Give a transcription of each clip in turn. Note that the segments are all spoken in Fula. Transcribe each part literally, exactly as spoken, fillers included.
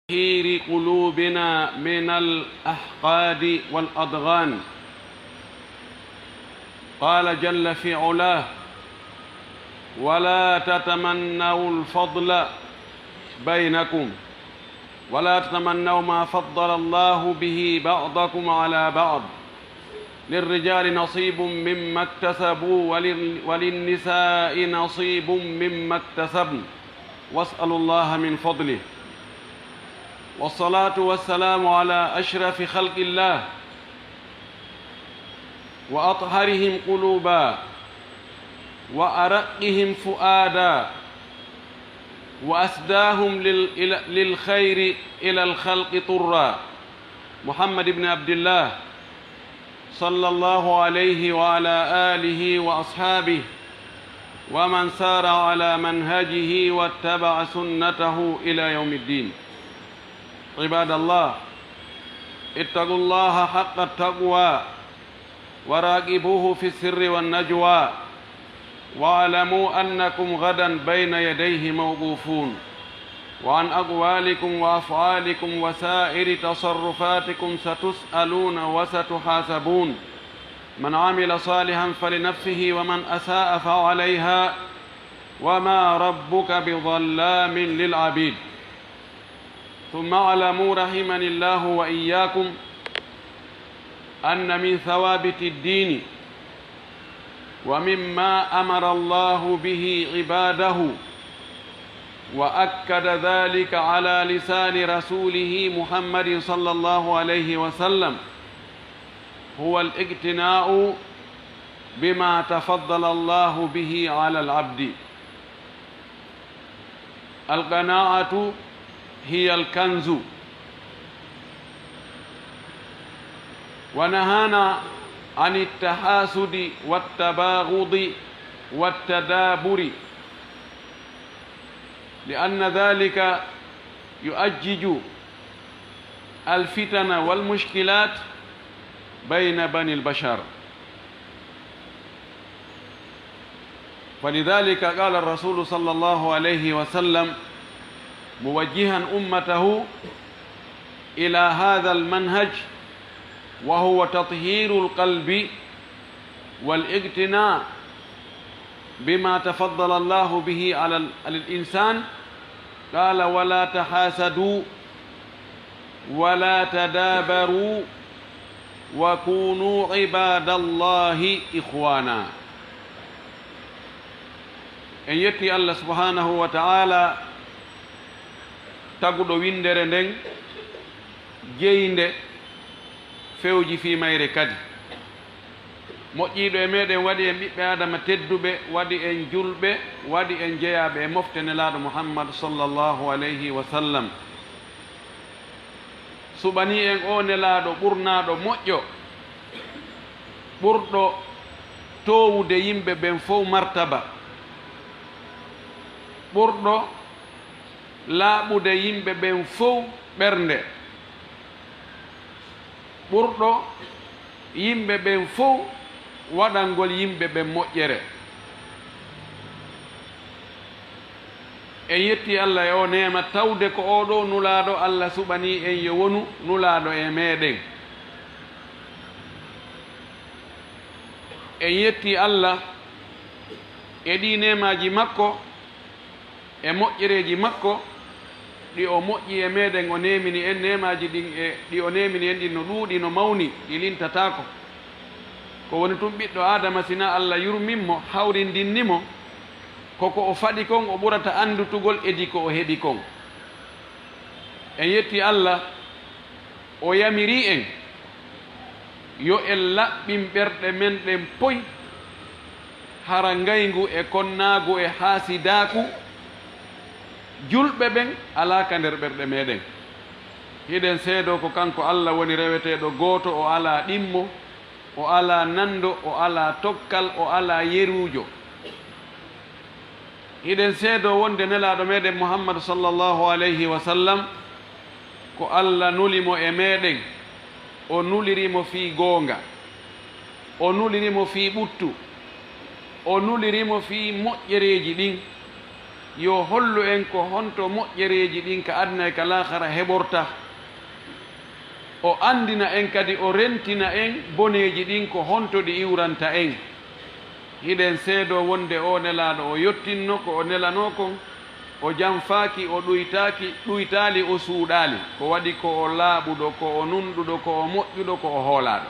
تطهير قلوبنا من الأحقاد والأضغان. قال جل في علاه: "ولا تتمنوا الفضل بينكم، ولا تتمنوا ما فضل الله به بعضكم على بعض، للرجال نصيب مما اكتسبوا ولل-، وللنساء نصيب مما اكتسبن، واسألوا الله من فضله." والصلاة والسلام على أشرف خلق الله، وأطهرهم قلوبا، وأرقهم فؤادا، وأسداهم لل-، إلى، للخير إلى الخلق طرا، محمد بن عبد الله، صلى الله عليه وعلى آله وأصحابه ومن سار على منهجه واتبع سنته إلى يوم الدين. عباد الله، اتقوا الله حق التقوى وراقبوه في السر والنجوى، واعلموا أنكم غدا بين يديه موقوفون، وعن أقوالكم وأفعالكم وسائر تصرفاتكم ستسألون وستحاسبون، من عمل صالحا فلنفسه ومن أساء فعليها، وما ربك بظلام للعبيد. ثم اعلموا رحمني الله وإياكم أن من ثوابت الدين ومما أمر الله به عباده، وأكد ذلك على لسان رسوله محمد صلى الله عليه وسلم، هو الاقتناء بما تفضل الله به على العبد. القناعة هي الكنز، ونهانا عن التحاسد والتباغض والتدابر، لأن ذلك يؤجج الفتن والمشكلات بين بني البشر. فلذلك قال الرسول صلى الله عليه وسلم موجها أمته إلى هذا المنهج، وهو تطهير القلب والاقتناع بما تفضل الله به على ال-، على الإنسان، قال: "ولا تحاسدوا ولا تدابروا وكونوا عباد الله إخوانا." En yetti Allah subhanahu wa ta'ala, taguɗo winndere nden, jeynde fewji fii mayre kadi. Moƴƴiiɗo e meɗen, waɗi en ɓiɓɓe Aadama tedduɓe, waɗi en julɓe, waɗi en jeyaaɓe e mofte Nelaaɗo Muhammad sallallahu alayhi wa sallam. Suɓanii en oo Nelaaɗo ɓurnaaɗo moƴƴo, ɓurɗo toowude yimɓe ɓen fow martaba, ɓurɗo laaɓude yimɓe ɓen fow ɓernde, ɓurɗo yimɓe ɓen fow waɗangol yimɓe ɓen moƴƴere. En yetti Allah e oo neema, tawde ko oo ɗoo Nulaaɗo Allah suɓanii en yo wonu Nulaaɗo e meɗen. En yetti Allah e ɗii neemaaji makko, e moƴƴereeji makko ɗi o moƴƴi e meɗen, o neemini en neemaaji ɗin, e ɗi o neemini en ɗin no ɗuuɗi, no mawni, ɗi lintataako. Ko woni tun, ɓiɗɗo Aadama, si naa Allah yurmin mo, hawrindinni mo, ko ko o faɗi kon o ɓurata anndutugol edii ko o heɓi kon. En yetti Allah, o yamirii en yo en laɓɓin ɓerɗe men ɗen poy, hara ngayngu e konnaagu e haasidaaku julɓe ɓen alaa ka nder ɓerɗe meɗen. Hiɗen seedoo ko kanko Allah woni reweteeɗo gooto, o alaa ɗimmo, o alaa nanndo, o alaa tokkal, o alaa yeruujo. Hiɗen seedoo wonde Nelaaɗo meɗen Muhammadu sallallahu alayhi wa sallam, ko Allah nuli mo e meɗen, o nuliri mo fii goonga, o nuliri mo fii ɓuttu, o nuliri mo fii moƴƴereeji ɗin. Yo hollu en ko honto moƴƴereeji ɗin ka aduna e ka laakara heɓorta. O anndina en kadi, o rentina en boneeji ɗin ko honto ɗi iwranta en. Hiɗen seedoo wonde oo Nelaaɗo o yottinno ko o nelanoo kon, o janfaaki, o ɗuytaaki, ɗuytaali, o suuɗaali. Ko waɗi ko o laaɓuɗo, ko o nunɗuɗo, ko o moƴƴuɗo, ko o hoolaaɗo.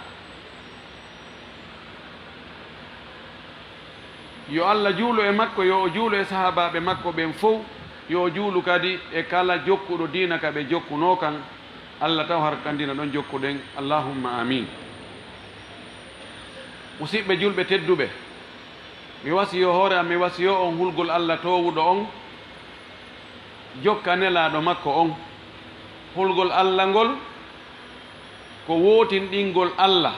Yo Allah juulu e makko, yo o juulu e sahaabaaɓe makko ɓen fow, yo o juulu kadi e kala jokkuɗo diina ka ɓe jokkunoo kan. Allah taw harkandina ɗon jokkuɗen. Allahumma amin. Musiɓɓe julɓe tedduɓe, mi wasiyoo hoore am, mi wasiyoo on hulgol Allah toowuɗo on, jokka Nelaaɗo makko on. Hulgol Allah ngol ko wootinɗingol Allah,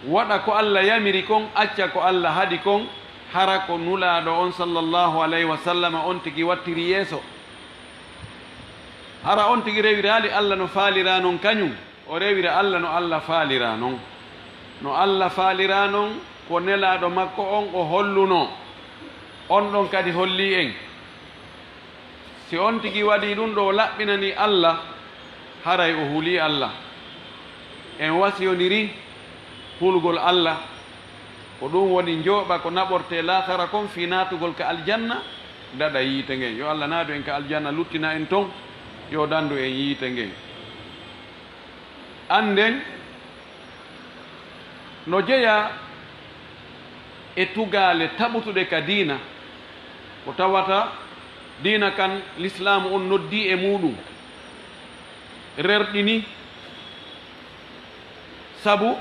waɗa ko Allah yamiri kon, acca ko Allah haɗi kon, hara ko Nulaaɗo on sallallahu alayhi wa sallam on tigi wattiri yeeso. Hara on tigi rewiraali Allah no faaliraa non kañun, o rewira Allah no Allah faaliraa non. No Allah faaliraa non, ko Nelaaɗo makko on o hollunoo. On ɗon kadi hollii en, si on tigi waɗii ɗun ɗoo, o laɓɓinanii Allah, haray o hulii Allah. En wasiyondiri hulgol Allah, ko ɗun woni njooɓa ko naɓortee laakara kon fii naatugol ka aljanna, daɗa yiite ngen. Yo Allah naadu en ka aljanna, luttina en ton, yo dandu en yiite ngen. Annden, no jeyaa e tugaale taɓutuɗe ka diina, ko tawata diina kan Lislaamu on noddii e muuɗum, rerɗini, sabu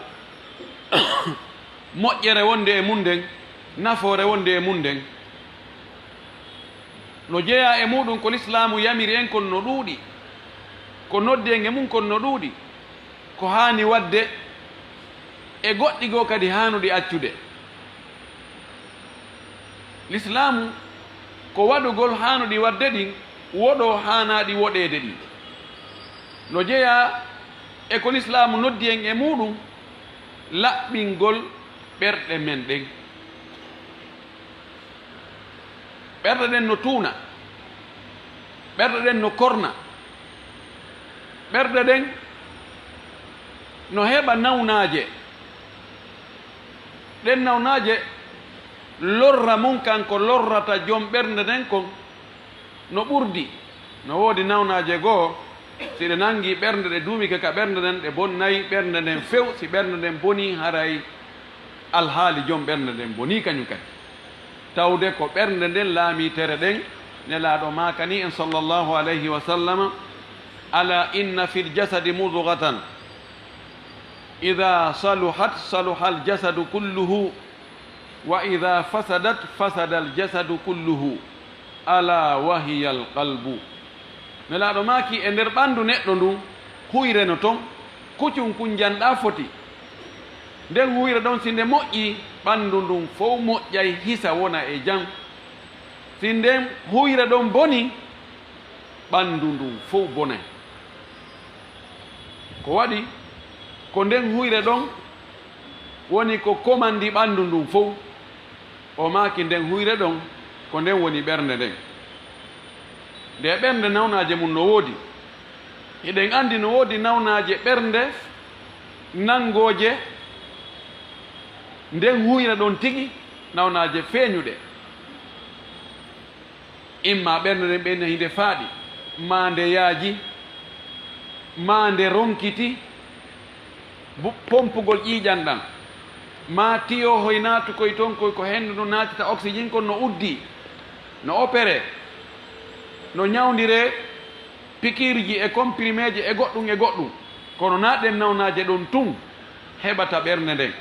moƴƴere wonde e mun nden, nafoore wonde e mun nden. No jeyaa e muuɗum ko Lislaamu yamiri en kon no ɗuuɗi, ko noddi en e mun kon no ɗuuɗi, ko haani waɗde e goɗɗi goo kadi haanuɗi accude. Lislaamu ko waɗugol haanuɗi waɗde ɗin, woɗoo haanaaɗi woɗeede ɗin. No jeyaa e ko Lislaamu noddi en e muuɗum, laɓɓingol ɓerɗe men ɗen. Ɓerɗe ɗen no tuuna, ɓerɗe ɗen no korna, ɓerɗe ɗen no heɓa nawnaaje. Ɗen nawnaaje, lorra mun kan ko lorrata jom ɓernde nden kon no ɓurdi. No woodi nawnaaje goo, si ɗe nanngi ɓernde, ɗe duumike ka ɓernde nden, ɗe bonnay ɓernde nden few. Si ɓernde nden bonii, haray alhaali jom ɓernde nden bonii kañun kadi. Tawde ko ɓernde nden laamii tere ɗen, Nelaaɗo maakanii en sallallahu alayhi wa sallam, "Alaa inna fil jasadi mudghatan, idaa saluhat, saluhal jasadu kulluhu, wa idaa fasadat, fasadal jasadu kulluhu, alaa wa hiyal qalbu." Nelaaɗo maaki, e nder ɓanndu neɗɗo ndun, huyre no ton, kucun kun njanɗaa foti. Nden huyre ɗon, si nde moƴƴii, ɓanndu ndun fow moƴƴay, hisa, wona e jam. Si nden huyre ɗon bonii, ɓanndu ndun fow bonay. Ko waɗi? Ko nden huyre ɗon woni ko komandi ɓanndu ndun fow. O maaki, nden huyre ɗon, ko nden woni ɓernde nden. Nde ɓernde, nawnaaje mun no woodi. Hiɗen anndi no woodi nawnaaje ɓernde nanngooje nden huyre ɗon tigi, nawnaaje feeñuɗe. Imma ɓernde nden ɓeyna hinde faaɗi, maa nde yaaji, maa nde ronkiti bu-, pompugol ƴiiƴan ɗan, maa tiyo hoy naatu koy ton, koy ko henndu ndun naatita oxygène kon no uddii, no opéré, no ñawndiree pikiirji e comprimé ji e goɗɗum e goɗɗum. Kono naa ɗen nawnaaje ɗon tun heɓata ɓernde nden.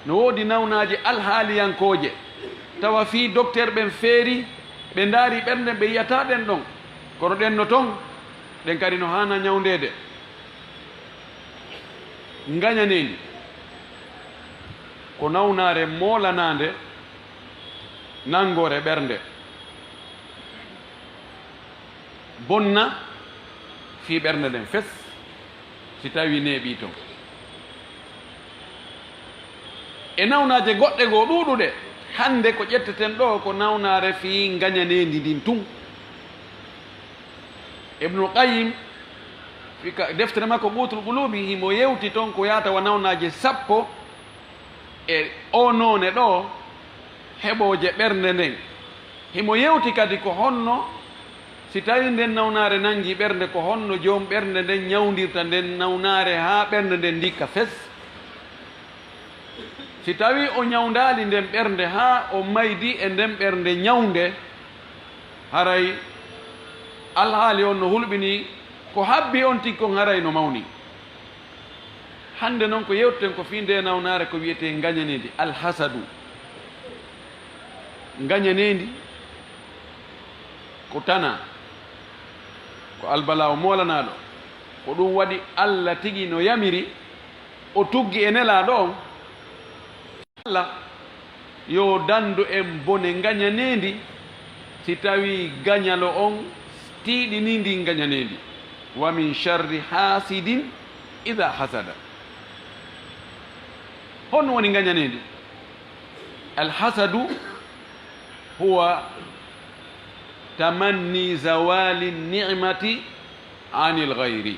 No woodi nawnaaje alhaaliyankooje, tawa fii dokteer ɓen feerii, ɓe ndaarii ɓernde nden, ɓe yi'ataa ɗen ɗon. Kono ɗen no ton, ɗen kadi no haana ñawndeede. Ngañaneendi ko nawnaare moolanaande nanngoore ɓernde. Bonna fii ɓernde nden fes, si tawii neeɓii ton. E nawnaaje goɗɗe goo ɗuuɗuɗe, Hannde ko ƴetteten ɗoo ko nawnaare fii ngañaneendi ndin tun. Ibnul Qayyim, fii ka deftere makko Quutul Quluubi, himo yewti ton ko yaata wa nawnaaje sappo e oo noone ɗoo heɓooje ɓernde nden. Himo yewti kadi ko honno, si tawii nden nawnaare nangii ɓernde, ko honno joom ɓernde nden ñawndirta nden nawnaare haa ɓernde nden ndikka fes. Si tawii o ñawndaali nden ɓernde haa o maydi e nden ɓernde ñawnde, haray alhaali on no hulɓinii, ko habbii on tigi kon haray no mawni. Hannde non ko yewteten ko fii ndee nawnaare ko wi'etee ngañaneendi, alhasadu. Ngañaneendi ko tanaa, ko albalaa o moolanaaɗo. Ko ɗun waɗi Alla tigi no yamiri, o tuggi e Nelaaɗo on. Alla yo danndu en bone ngañaneendi, si tawii gañalo on tiiɗinii ndin ngañaneendi. Wa min sharri haasidin idaa hasada. Honno woni ngañaneendi? Alhasadu huwa tamanni zawali ni'mati anil ghayri.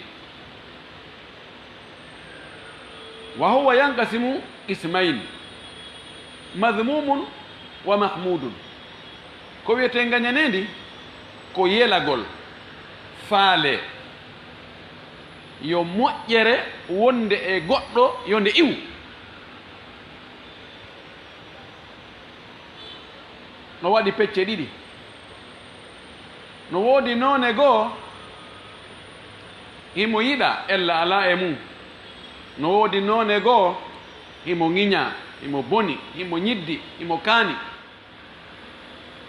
Wa huwa yanqasimu qismayni, madhmumun wa mahmudun. Ko wi'etee ngañaneendi, ko yelagol faale yo moƴƴere wonde e goɗɗo yo nde iwu. No waɗi pecce ɗiɗi. No woodi noone goo, himo yiɗaa, ella alaa e mun. No woodi noone goo, himo ŋiñaa, himo boni, himo ñiddi, himo kaani.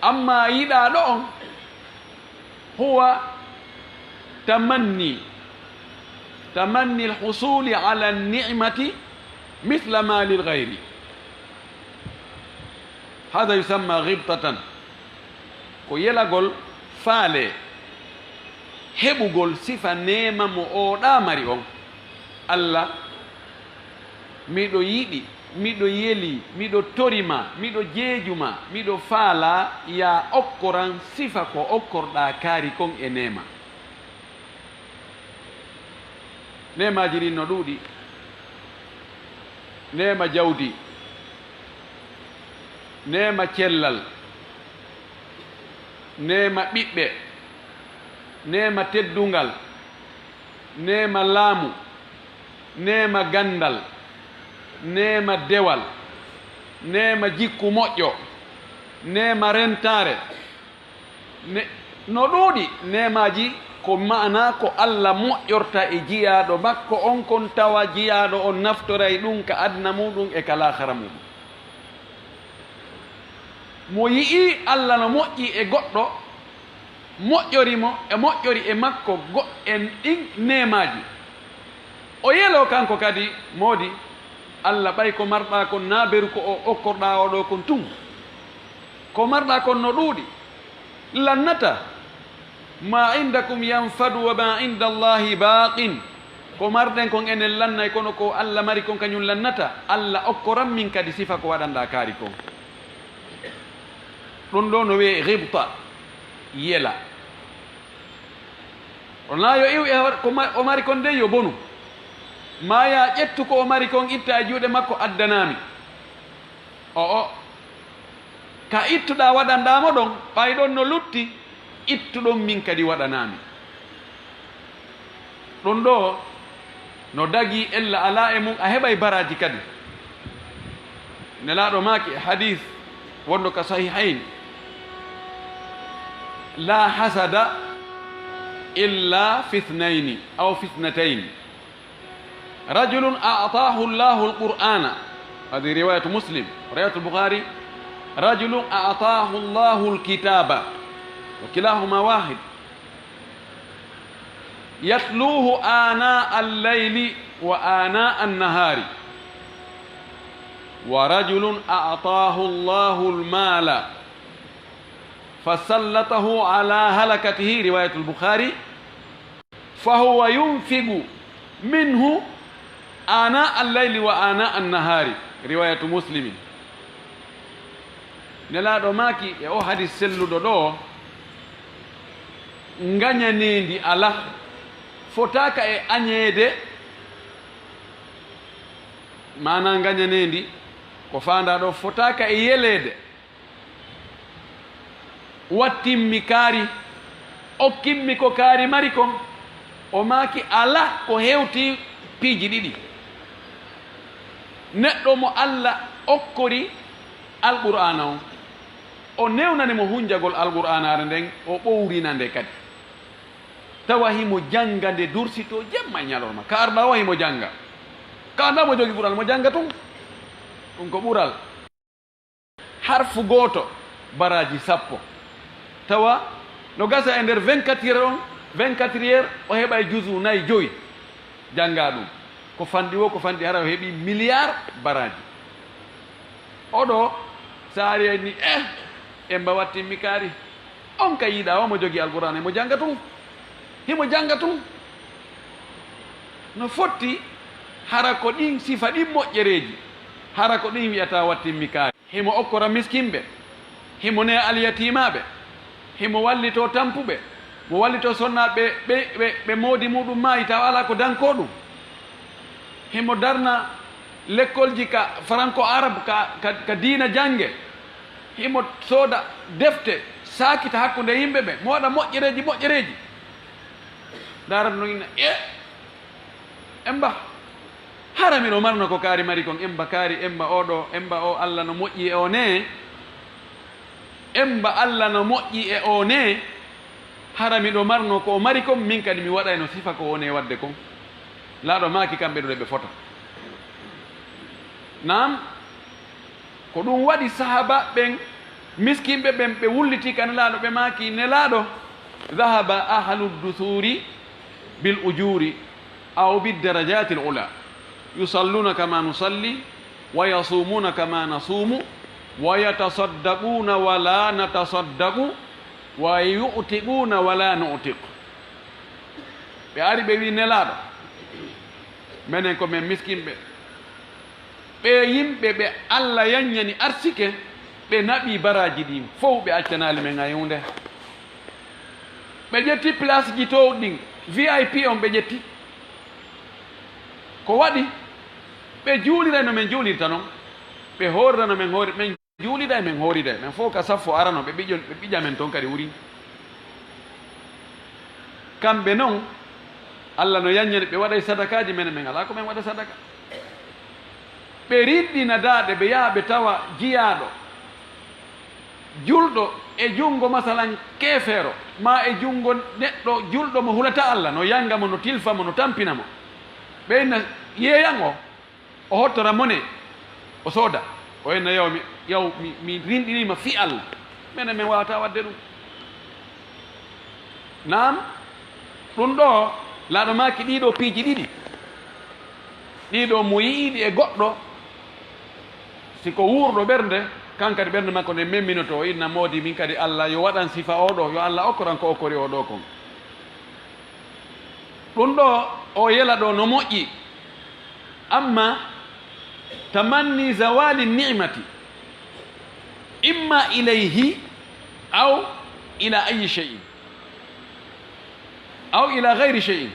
Ammaa yiɗaaɗo on, huwa tamanni, tamanni alhusuli ala ni'mati mithla ma lil ghayri. Hada yusamma ghibtatan. Ko yelagol faale heɓugol sifa neema mo o ɗaa mari on. Alla, miɗo yiɗi, miɗo yeli, miɗo tori ma, miɗo jeeju ma, miɗo faalaa yaa okkoran sifa ko okkorɗaa kaari kon e neema. Neemaaji ɗin no ɗuuɗi. Neema jawdi, neema cellal, neema ɓiɓɓe, neema teddungal, neema laamu, neema ganndal, neema dewal, neema jikku moƴƴo, neema rentaare. Ne, no ɗuuɗi neemaaji, ko maanaa ko Alla moƴƴorta e jiyaaɗo makko on kon, tawa jiyaaɗo on naftoray ɗun ka aduna muuɗun e ka laakara muuɗun. Mo yi'ii Alla no moƴƴi e goɗɗo, moƴƴori mo e moƴƴori e makko go-, en ɗin neemaaji. O yeloo kanko kadi, moodi, Alla, ɓay ko marɗaa kon naa beru ko o okkorɗaa oo ɗoo kon tun. Ko marɗaa kon no ɗuuɗi, lannataa. Ma indakum yanfadu wa ma inda Allahi baaqin. Ko marɗen kon enen lannay, kono ko Alla mari kon kañun lannataa. Alla okkoran min kadi sifa ko waɗanɗaa kaari kon. Ɗun ɗoo no wi'ee ghibta, yela. O naa yo iw e hoore ko ma-, o mari kon dey yo bonu. Maa yaa ƴettu ko o mari kon itta e juuɗe makko addanaa mi. O'o. Ka ittuɗaa waɗanɗaa mo ɗon, ɓay ɗon no lutti, ittu ɗon min kadi waɗanaa mi. Ɗun ɗoo no dagii ella alaa e mun, a heɓay baraaji kadi. Nelaaɗo maaki e hadiis wonɗo ka Sahihayn, "Laa hasada illa fi ithnayni aw fi ithnatayni." Rajulun a'taahu Allahu al-Qur'aana. Hadi riwaayatu Muslim. Riwaayatu Bukhaari. Rajulun a'taahu Allahu al-kitaaba. Wa kilaahuma waahid. Yatluuhu aanaa al-layli wa aanaa an-nahaari. Wa rajulun a'taahu Allahu al-maala. Fasallatahu alaa halakatihi. Riwaayatu al-Bukhaari. Fahuwa yunfiqu minhu aanaa al-layli wa aanaa an-nahaari. Riwaayatu Muslimin. Nelaaɗo maaki e oo hadis selluɗo ɗoo, ngañaneendi alaa, fotaaka e añeede, maanaa ngañaneendi ko faandaa ɗoo, fotaaka e yeleede. Wattimmi kaari, okkimmi ko kaari mari kon. O maaki, alaa ko hewti piiji ɗiɗi. Neɗɗo mo Alla okkori Alqur'aana on, o newnani mo hunjagol Alqur'aanaare nden, o ɓowrina nde kadi. Tawa himo jannga nde dursitoo jemma e ñalorma. Ka arɗa o himo jannga. Ka arɗa mo jogi ɓural, mo jannga tun. Ɗum ko ɓural. Harfu gooto, baraaji sappo. Tawa no gasa e nder vingt-quatre heures on, vingt-quatre heures, o heɓay juzu nayi, joyi. Jannga ɗum. Ko fanɗi woo, ko fanɗi hara, o heɓi milliard baraaji. Oɗo saari en ni, eh, en mba wattimmi kaari. On ka yiɗa o mo jogi Alqur'aana, himo jannga tun. Himo jannga tun. No fotti hara ko ɗin sifa, ɗin moƴƴereeji, hara ko ɗin wi'ata wattimmi kaari. Himo okkora miskinɓe, himo neya alyatiimaaɓe, himo wallitoo tampuɓe, mo wallitoo sonnaaɓe ɓe, ɓe, ɓe moodi muɗum maayi tawa alaa ko dankoo ɗum. Himo darna lekkolji ka franco arabe, ka, ka, ka diina jannge. Himo sooda defte, saakita hakkunde yimɓe ɓe, mo waɗa moƴƴereeji, moƴƴereeji. Ndaara no inna, e, emba, hara miɗo marno ko kaari mari kon, emba kaari, emba o ɗo, emba o Alla no moƴƴi e o ne, emba Alla no moƴƴi e o ne, hara miɗo marno ko o mari kon, min kadi mi waɗayno sifa ko o ne waɗde kon. Laaɗo maaki kamɓe ɗo ɓe fota. Naam. Ko ɗum waɗi sahaaba ɓen, miskinɓe ɓen, ɓe wulliti ka Nelaaɗo, ɓe maaki, Nelaaɗo, "Dhahaba ahlu dusuri bil ujuri aw bid darajati al ula, yusalluna kama nusalli, wa yasumuna kama nasumu, wa yatasaddaquna wa la natasaddaqu, wa yu'tiquna wa la nu'tiq." Ɓe ari, ɓe wi Nelaaɗo, menen ko men miskinɓe. Ɓee yimɓe ɓe Alla yaññani arsike, ɓe naɓii baraaji ɗin fow, ɓe accanaali men hay huunde. Ɓe ƴetti place ji toowɗi ɗin, V I P on ɓe ƴetti. Ko waɗi? Ɓe juulira no men juulirta non, ɓe hoorira no men hoori-, men juulida e men hoorida e men fof ka saffo arano, ɓe ɓiƴon, ɓe ɓiƴa men toon kadi wuri. Kamɓe noon, Alla no yaññani ɓe waɗay sadakaaji, menen men alaa ko men waɗa sadaka. Ɓe rinɗina daaɗe, ɓe yaha ɓe tawa jiyaaɗo, julɗo e junngo, masalan, keefeero, maa e junngo neɗɗo julɗo mo hulata Alla, no yannga mo, no tilfa mo, no tampina mo. Ɓe inna yeeyan o. O hottora mone, o sooda. O enna, "Yaw, mi, yaw, mi, mi rinɗiniima fii Alla." Menen, men waawataa waɗde ɗum. Naam, ɗum ɗo, laaɗo maaki ɗii ɗoo piiji ɗiɗi. Ɗii ɗoo mo yi'iiɗi e goɗɗo, si ko wuurɗo ɓernde, kan kadi ɓernde makko nde memminotoo, o inna moodi, "Min kadi Alla, yo waɗan sifa oo ɗoo, yo Alla okkoran ko okkori oo ɗoo kon." Ɗum ɗo, o yela ɗo no moƴƴi. Amma tamanni zawali ni'mati, imma ilayhi aw ila ayi shay'in, aw ila ghayri shay'in.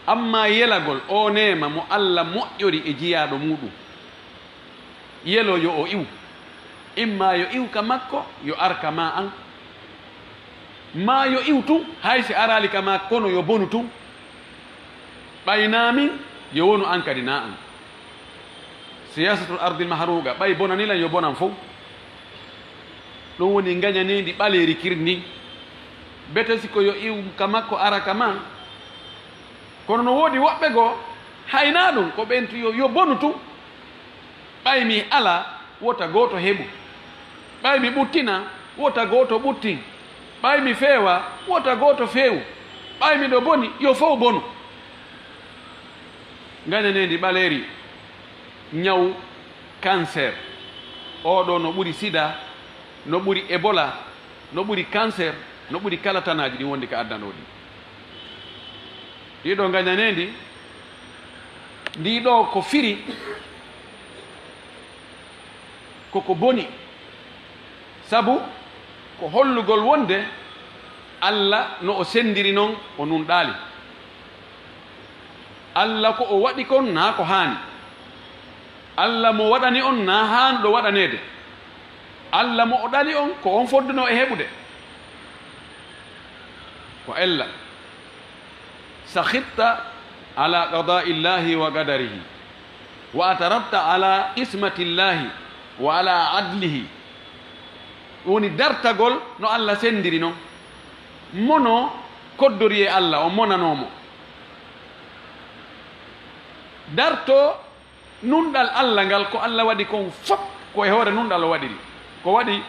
Amma yelagol o neema mo Alla moƴƴori e jiyaaɗo muuɗum. Yelo yo o iw. Imma yo iw ka makko, yo ar ka maa an. Maa yo iw tun, hay si araali ka maa, kono yo bonu tun. Ɓay naa min, yo wonu an kadi naa an. Siyasatul ardil mahruuqa, ɓay bonani lan, yo bonan fow. Ɗum woni ngañaneendi ɓaleeri kirndi. Bete si ko yo iw ka makko, ara ka maa. Kono no woodi woɓɓe goo, hay naa ɗum, ko ɓen tu yo, yo bonu tun. Ɓay mi alaa, wota gooto heɓu. Ɓay mi ɓuttina, wota gooto ɓuttin. Ɓay mi feewa, wota gooto feewu. Ɓay miɗo boni, yo fow bonu. Ngañaneendi ɓaleeri, ñaw cancer. Oo ɗoo no ɓuri sida, no ɓuri Ebola, no ɓuri cancer, no ɓuri kala tanaaji ɗin wondi ka aduna ɗoo ɗin. Ɗii ɗoo ngañaneendi, ndii ɗoo ko firi, koko boni, Sabu ko hollugol wonde Alla no o senndiri non o nunɗaali. Alla ko o waɗi kon naa ko haani. Alla mo waɗani on naa haanuɗo waɗaneede. Alla mo o ɗali on ko on foddunoo e heɓude. Ko ella. Sakhitta ala qadaa'illahi wa qadarihi, wa atarabta ala qismatillahi wa ala adlihi. Ɗum woni dartagol no Alla senndiri non. Mono koddori e Alla, o monanoo mo. Darto nunɗal Alla ngal, ko Alla waɗi kon fof, ko e hoore nunɗal o waɗiri. Ko waɗi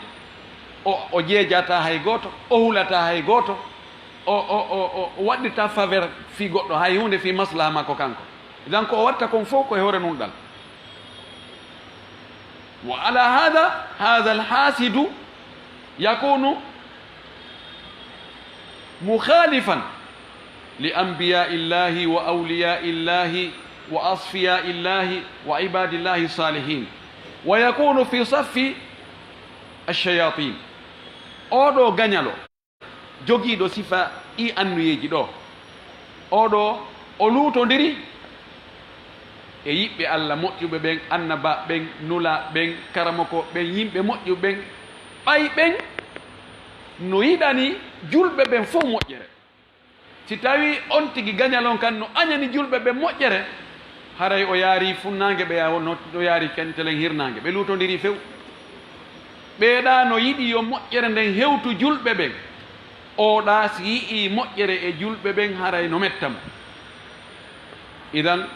o, o jeejataa hay gooto, o hulataa hay gooto, o, o, o, o, o waɗirtaa faveur fii goɗɗo, hay huunde fii maslaha makko kanko. Idan ko o waɗta kon fof ko e hoore nunɗal. Wa ala hada, hada alhasidu yakunu mukhalifan li anbiyaillahi wa awliyaillahi wa asfiyaillahi wa ibadillahi salihin, wa yakunu fi saffi alshayatin. Oɗo gañalo jogiiɗo sifa ɗi annuyeeji ɗo, oɗo o luutondiri e yiɓɓe Alla moƴƴuɓe ɓen, annabaaɓe ɓen, nulaaɓe ɓen, karamokooɓe ɓen, yimɓe moƴƴuɓe ɓen, ɓay ɓen no yiɗani julɓe ɓen fof moƴƴere. Si tawii on tigi gañal on kan no añani julɓe ɓen moƴƴere, haray o yaarii funnaange, ɓe yaa-, no, no yaarii kentelen hirnaange, ɓe luutondirii few. Ɓee ɗaa no yiɗi yo moƴƴere nden hewtu julɓe ɓen. Oo ɗaa si yi'ii moƴƴere e julɓe ɓen, haray no metta mo. Idan,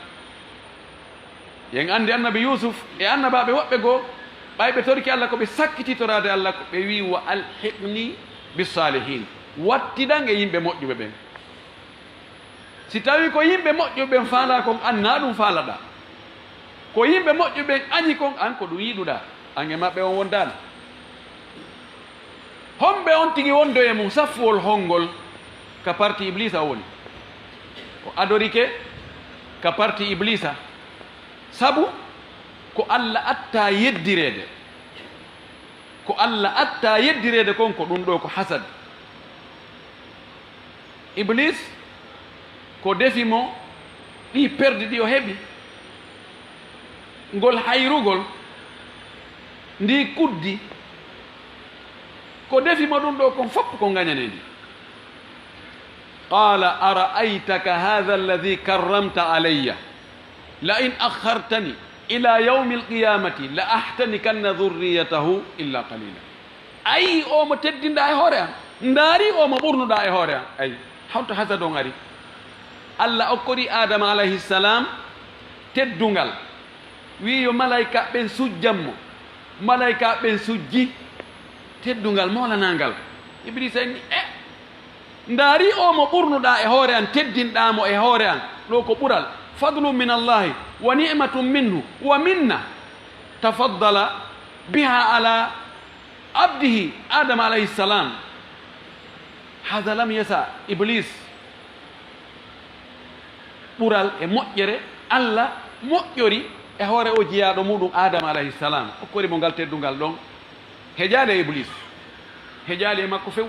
en anndi Annabi Yuusuf e annabaaɓe woɓɓe goo, ɓay ɓe torike Alla, ko ɓe sakkiti toraade Alla, ko ɓe wi'i, "Wa alhiqni bis-saalihiin." Wattidan e yimɓe moƴƴuɓe ɓen. Si tawii ko yimɓe moƴƴuɓe ɓen faalaa kon, an naa ɗum faalaɗaa. Ko yimɓe moƴƴuɓe ɓen añi kon, an ko ɗum yiɗuɗaa. An e maɓɓe on wondaali. Homɓe on tigi wondo e mum, saffuwol hongol? Ka parti Ibliisa o woni. O adorike ka parti Ibliisa. Sabu ko Alla attaa yeddireede. Ko Alla attaa yeddireede kon, ko ɗum ɗoo ko hasad. Iblis, ko defi mo ɗii perdi ɗi o heɓi, ngol hayrugol, ndii kuddi, ko defi mo ɗum ɗoo kon fof ko ngañanendi. Qala ara'aytaka hadha alladhi karramta alayya la in akhartani ila yawmi alqiyamati la ahtanikanna dhurriyatahu illa qalila. A yi'i oo mo teddinɗaa e hoore an? Ndaarii oo mo ɓurnuɗaa e hoore an? Ayi, honto hasad on ari? Alla okkori Aadama alayhi salam teddungal, wi'i yo malaykaaɓe ɓen sujjan mo. Malaykaaɓe ɓen sujji, teddungal moolanaa ngal. Ibliisa inni, e, ndaarii oo mo ɓurnuɗaa e hoore an, teddinɗaa mo e hoore an. Ɗoo ko ɓural, fadlun min Allahi, wa ni'matun minhu, wa minna, tafaddala biha ala abdihi Adama alayhi salam. Hada lam yasa Iblis ɓural e moƴƴere Alla moƴƴori e hoore o jiyaaɗo muɗum Adama alayhi salam, okkori mo ngal teddungal ɗon. Heƴaali e Iblis, heƴaali e makko few.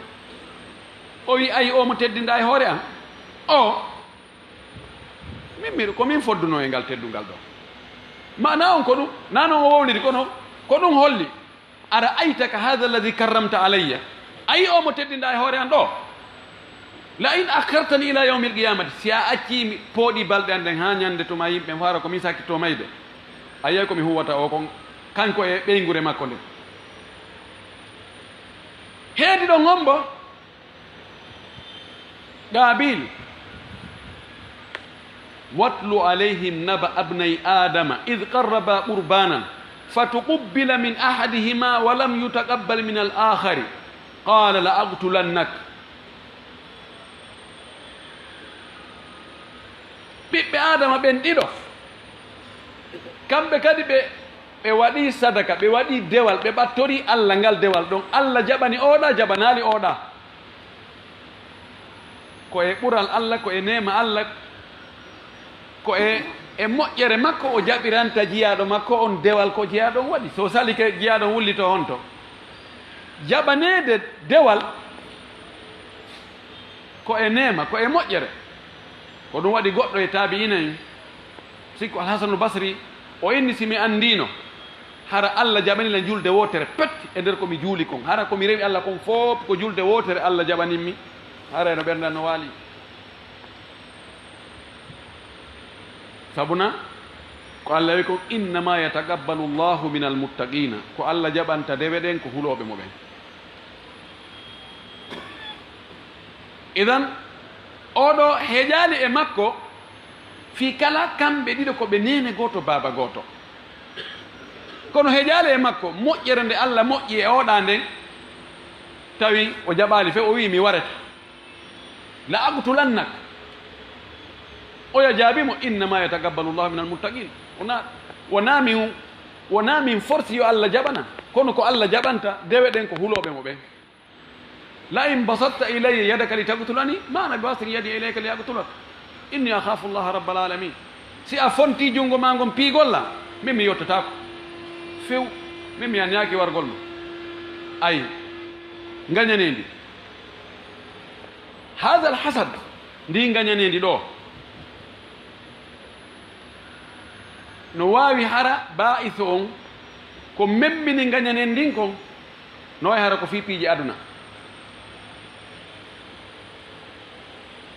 O wi, ayi, o mo teddinɗaa e hoore an? O, min, min, ko min foddunoo e ngal teddungal ɗon. Maana on ko ɗum, naa non o wowliri, kono ko ɗum holli. Ara'aytaka hadha alladhi karramta alayya. A yi'i o mo teddinɗaa e hoore an ɗoo? La in akhartani ila yawmil qiyamati, si a accii mi pooɗi balɗe an ɗen haa ñande tuma yimɓe ɓen faara ko min sakkitoo mayde, a yiyay ko mi huwata o kon, kanko e ɓeynguure makko nden. Heedi ɗon hombo? Qaabiil. Watlu alayhim naba abnay Adama id qarraba qurbanan fatuqubbila min ahadihima wa lam yutaqabbal min al akhari, qala la aqtulannak. Ɓiɓɓe Adama ɓen ɗiɗo, kamɓe kadi ɓe, ɓe waɗii sadaka, ɓe waɗii dewal, ɓe ɓattorii Alla ngal dewal ɗon. Alla jaɓani oo ɗaa, jaɓanaali oo ɗaa. Ko e ɓural Alla, ko e neema Alla, ko e, e moƴƴere makko o jaɓiranta jiyaaɗo makko on dewal ko jiyaaɗo on waɗi. So salike, jiyaaɗo on wullito honto? Jaɓaneede dewal ko e neema, ko e moƴƴere. Ko ɗum waɗi goɗɗo e taabi'ina en, sikku Alhasanul Basri, o inni, "Si mi anndiino hara Allah jaɓani lan julde wootere pet e nder ko mi juuli kon, hara ko mi rewi Allah kon fof ko julde wootere Allah jaɓanin mi, hara eno ɓernde an no waali." Sabuna ko Allah wi kon, "Innama yataqabbalu Allahu minal muttaqina." Ko Allah jaɓanta dewe ɗen ko hulooɓe mo ɓen. Idan, oɗo heƴaali e makko fii kala kamɓe ɗiɗo ko ɓe neene gooto, baaba gooto. Kono heƴaali e makko moƴƴere nde Allah moƴƴi e oɗa nden, tawi o jaɓaali few, o wi'i, "Mi warete. La aqtulannak." Oya jaabi mo, "Innama yataqabbalu Allahu minal muttaqin." Wona, wona min, wona min forsi yo Allah jaɓana, kono ko Allah jaɓanta dewe ɗen ko hulooɓe mo ɓen. "La in basatta ilayya yadaka li taqtulani, ma ana basitin yadi ilayka li aqtulak. Inni akhafu Allaha rabbal alamin." Si a fonti junngo ma ngon piigol lan, min mi yottataako. Few, min mi anniyaaki wargol ma. Ay, ngañaneendi. Haadal hasad, ndi ngañaneendi ɗo, no waawi hara baa'iso on ko memmbini ngañaneendi ndin kon, no waawi hara ko fii piiji aduna.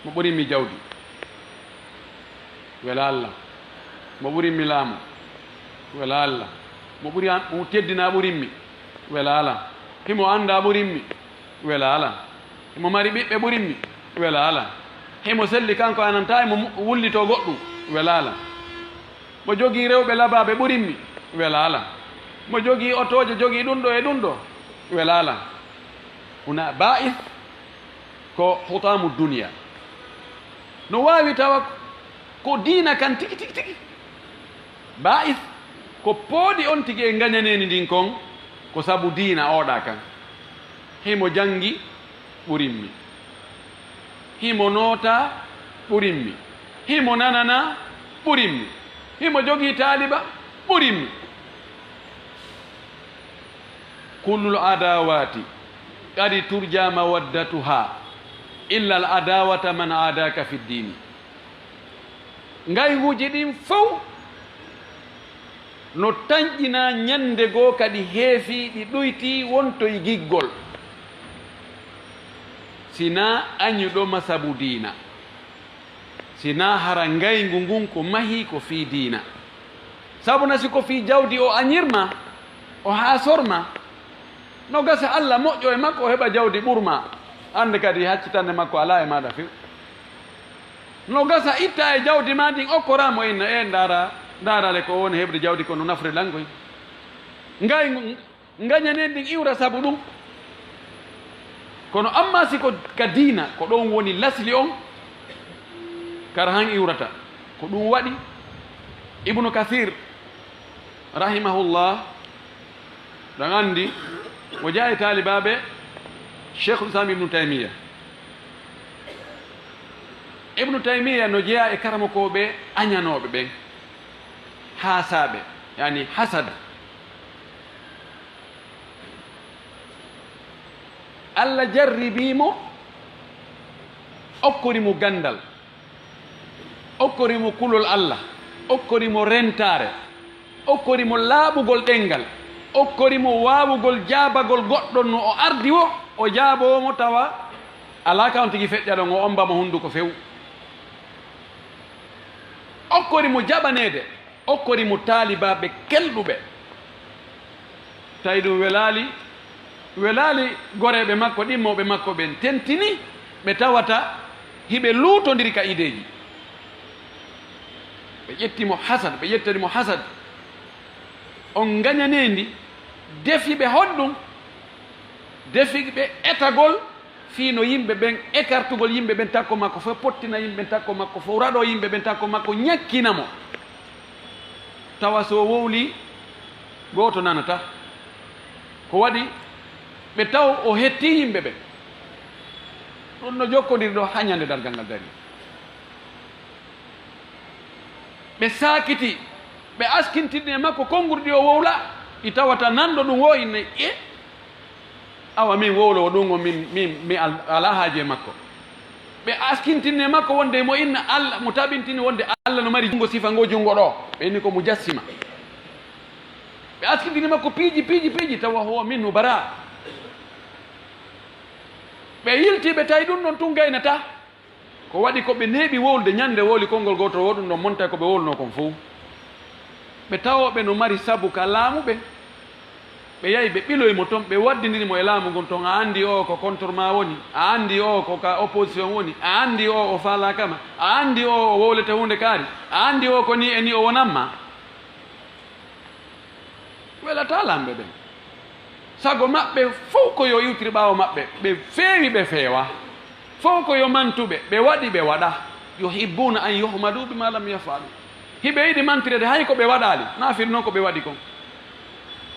Mo ɓurimmi jawdi, wela Allah. Mo ɓurimmi laamu, wela Allah. Mo ɓuri an, mo teddina ɓurimmi, wela Allah. Himo annda ɓurimmi, wela Allah. Himo mari ɓiɓɓe ɓurimmi, wela Allah. Himo selli kanko, ananta e mo mu-, wullito goɗɗum, wela Allah. Mo jogii rewɓe labaaɓe ɓurimmi, wela Allah. Mo jogii otooje, jogii ɗum ɗo e ɗum ɗo, wela Allah. Huna ba'is ko hutaamu duniya. No waawi tawa ko diina kan tigi, tigi, tigi. Ba'is ko pooɗi on tigi e ngañaneeni ndin kon, ko sabu diina oɗa kan. Himo janngi ɓurimmi. Himo noota ɓurimmi. Himo nanana ɓurimmi. Himo jogii taaliba ɓurimmi. Kullul adawati qad turja mawaddatuha illa al adawata man adaka fi ddini. Ngayguuji ɗin fow no tanƴina ñande goo, kadi heefi, ɗi ɗoyti, wontoy giggol. Sinaa añuɗo ma sabu diina, sinaa hara ngayngu ngun ko mahii ko fii diina. Sabu na si ko fii jawdi o añirma, o haasorma, no gasa Alla moƴƴo e makko, o heɓa jawdi ɓurma. Annde kadi haccitannde makko alaa e maaɗa few. No gasa itta e jawdi maa ndin, okkoraa mo inna, e ndaara, ndaarale ko o woni heɓde jawdi ko no nafri lan koy. Ngayngu, ngañaneen ndin iwra sabu ɗum. Kono amma si ko ka diina, ko ɗon woni lasli on, kara han iwrata. Ko ɗum waɗi Ibnu Kasir, rahimahullah, ɗon anndi, o jeyaa e taalibaaɓe Cheikhul Islam Ibnu Taymiya. Ibnu Taymiya no jeyaa e karamokooɓe añanooɓe ɓen, haasaaɓe, yani hasad. Alla jarribii mo, okkori mo ganndal, okkori mo kulol Alla, okkori mo rentaare, okkori mo laaɓugol ɗenngal, okkori mo waawugol jaabagol goɗɗo no o ardi woo, o jaaboo mo tawa alaa ka on tigi feƴƴa ɗon, o omba mo hunnduko few. Okkori mo jaɓaneede, okkori mo taalibaaɓe kelɗuɓe. Tawi ɗum welaali, welaali goreeɓe makko, ɗimmooɓe makko ɓen, tentini ɓe tawata hiɓe luutondiri ka ideeji. Ɓe ƴetti mo hasad, ɓe ƴettani mo hasad. On ngañaneendi, defi ɓe honɗum? Defi ɓe etagol fii no yimɓe ɓen, écartugol yimɓe ɓen takko makko fof, pottina yimɓe ɓen takko makko fof, raɗoo yimɓe ɓen takko makko, ñakkina mo. Tawa so wowlii, gooto nanataa. Ko waɗi ɓe taw o hettii yimɓe ɓen. Ɗum no jokkodiri ɗo haa ñande dargal ngal darii. Ɓe saakiti, ɓe askintinni e makko konngurɗi o wowla, ɗi tawata nanɗo ɗum woo inne, e Awa min wowlowo ɗum on, min, min, mi al-, alaa haaji e makko. Ɓe askintini e makko wonde mo inna Allah, mo tabintini wonde Allah no mari junngo, sifa ngo junngo ɗo. Ɓe inni ko mujassima. Ɓe askintini makko piiji, piiji, piiji, tawa huwa minhu bara. Ɓe yilti, ɓe tawi ɗum ɗon tun gaynataa. Ko waɗi ko ɓe neeɓi wowlude, ñande wowli konngol gootol, wo ɗum ɗon monta ko ɓe wowlunoo kon fow. Ɓe tawo ɓe no mari sabu ka laamu ɓen. Ɓe yahi, ɓe ɓiloyi mo ton, ɓe waddindini mo e laamu ngun ton. A anndi o ko contre ma woni, a anndi o ko ka opposition woni, a anndi o o faalaaka ma, a anndi o o wowlete huunde kaari, a anndi o ko ni e ni o wonan ma. Welataa laamɓe ɓen. Sago maɓɓe fow ko yo iwtir ɓaawo maɓɓe, ɓe feewi, ɓe feewa. Fow ko yo mantu ɓe, ɓe waɗi, ɓe waɗa. Yuhibbuna an yuhmadu bima lam yafalu. Hiɓe yiɗi mantirede hay ko ɓe waɗaali, na firi noon ko ɓe waɗi kon.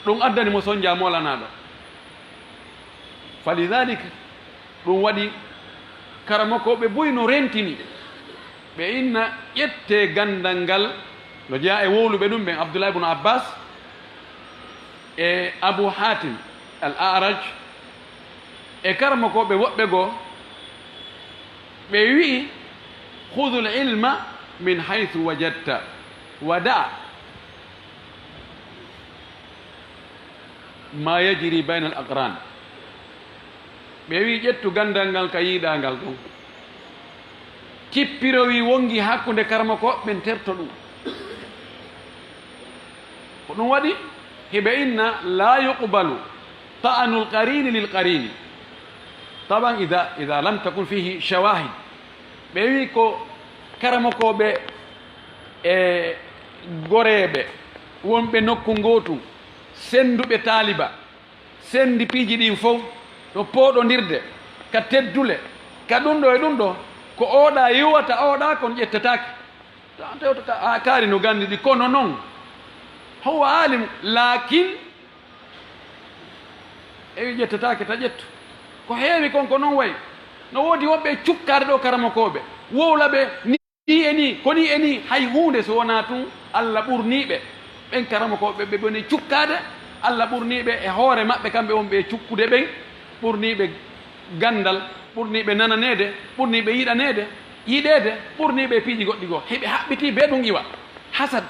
Ɗum addani mo sonja moolanaaɗo. Falidalik, ɗum waɗi karamokooɓe buy no rentini. Ɓe inna ƴettee ganndal ngal, no jeyaa e wowluɓe ɗum ɓen, Abdullah ibn Abbas e Abu Hatim al-A'raj e karamokooɓe woɓɓe goo, ɓe wi'i, "Khudhul ilma min haythu wajadta, wa da' ma yajri bayna al-aqran." Ɓe wi'i, "Ƴettu ganndal ngal ka yiiɗaa ngal ɗon. Cippirowii wonngi hakkunde karamokooɓe ɓen, terto ɗum." Ko ɗum waɗi, hiɓe inna, "La yuqbalu ta'anul qarini lil qarini." Taban, ida, ida lam takun fihi shawahid. Ɓe wi'i ko karamokooɓe e goreeɓe wonɓe nokku ngootu, sennduɓe taaliba, senndi piiji ɗin fow, no pooɗondirde, ka teddule, ka ɗum ɗo e ɗum ɗo, ko oɗa yiwata oɗa kon ƴettataake. Ta tewta ka, a kaari no ganndi ɗi, kono noon, huwa alim, laakin, e wi ƴettataake ta ƴettu. Ko heewi kon ko noon wayi. No woodi woɓɓe e cukkaade ɗo karamokooɓe, wowla ɓe ni. Nii e nii, ko nii e nii, hay huunde so wonaa tun Alla ɓurniiɓe. Ɓen karamokooɓe ɓe, ɓe boni cukkaade, Alla ɓurniiɓe e hoore maɓɓe, kamɓe wonɓe e cukkude ɓen, ɓurniiɓe ganndal, ɓurniiɓe nananeede, ɓurniiɓe yiɗaneede, yiɗeede, ɓurniiɓe e piiji goɗɗi goo. Hiɓe haɓɓitii bee ɗum iwa. Hasad.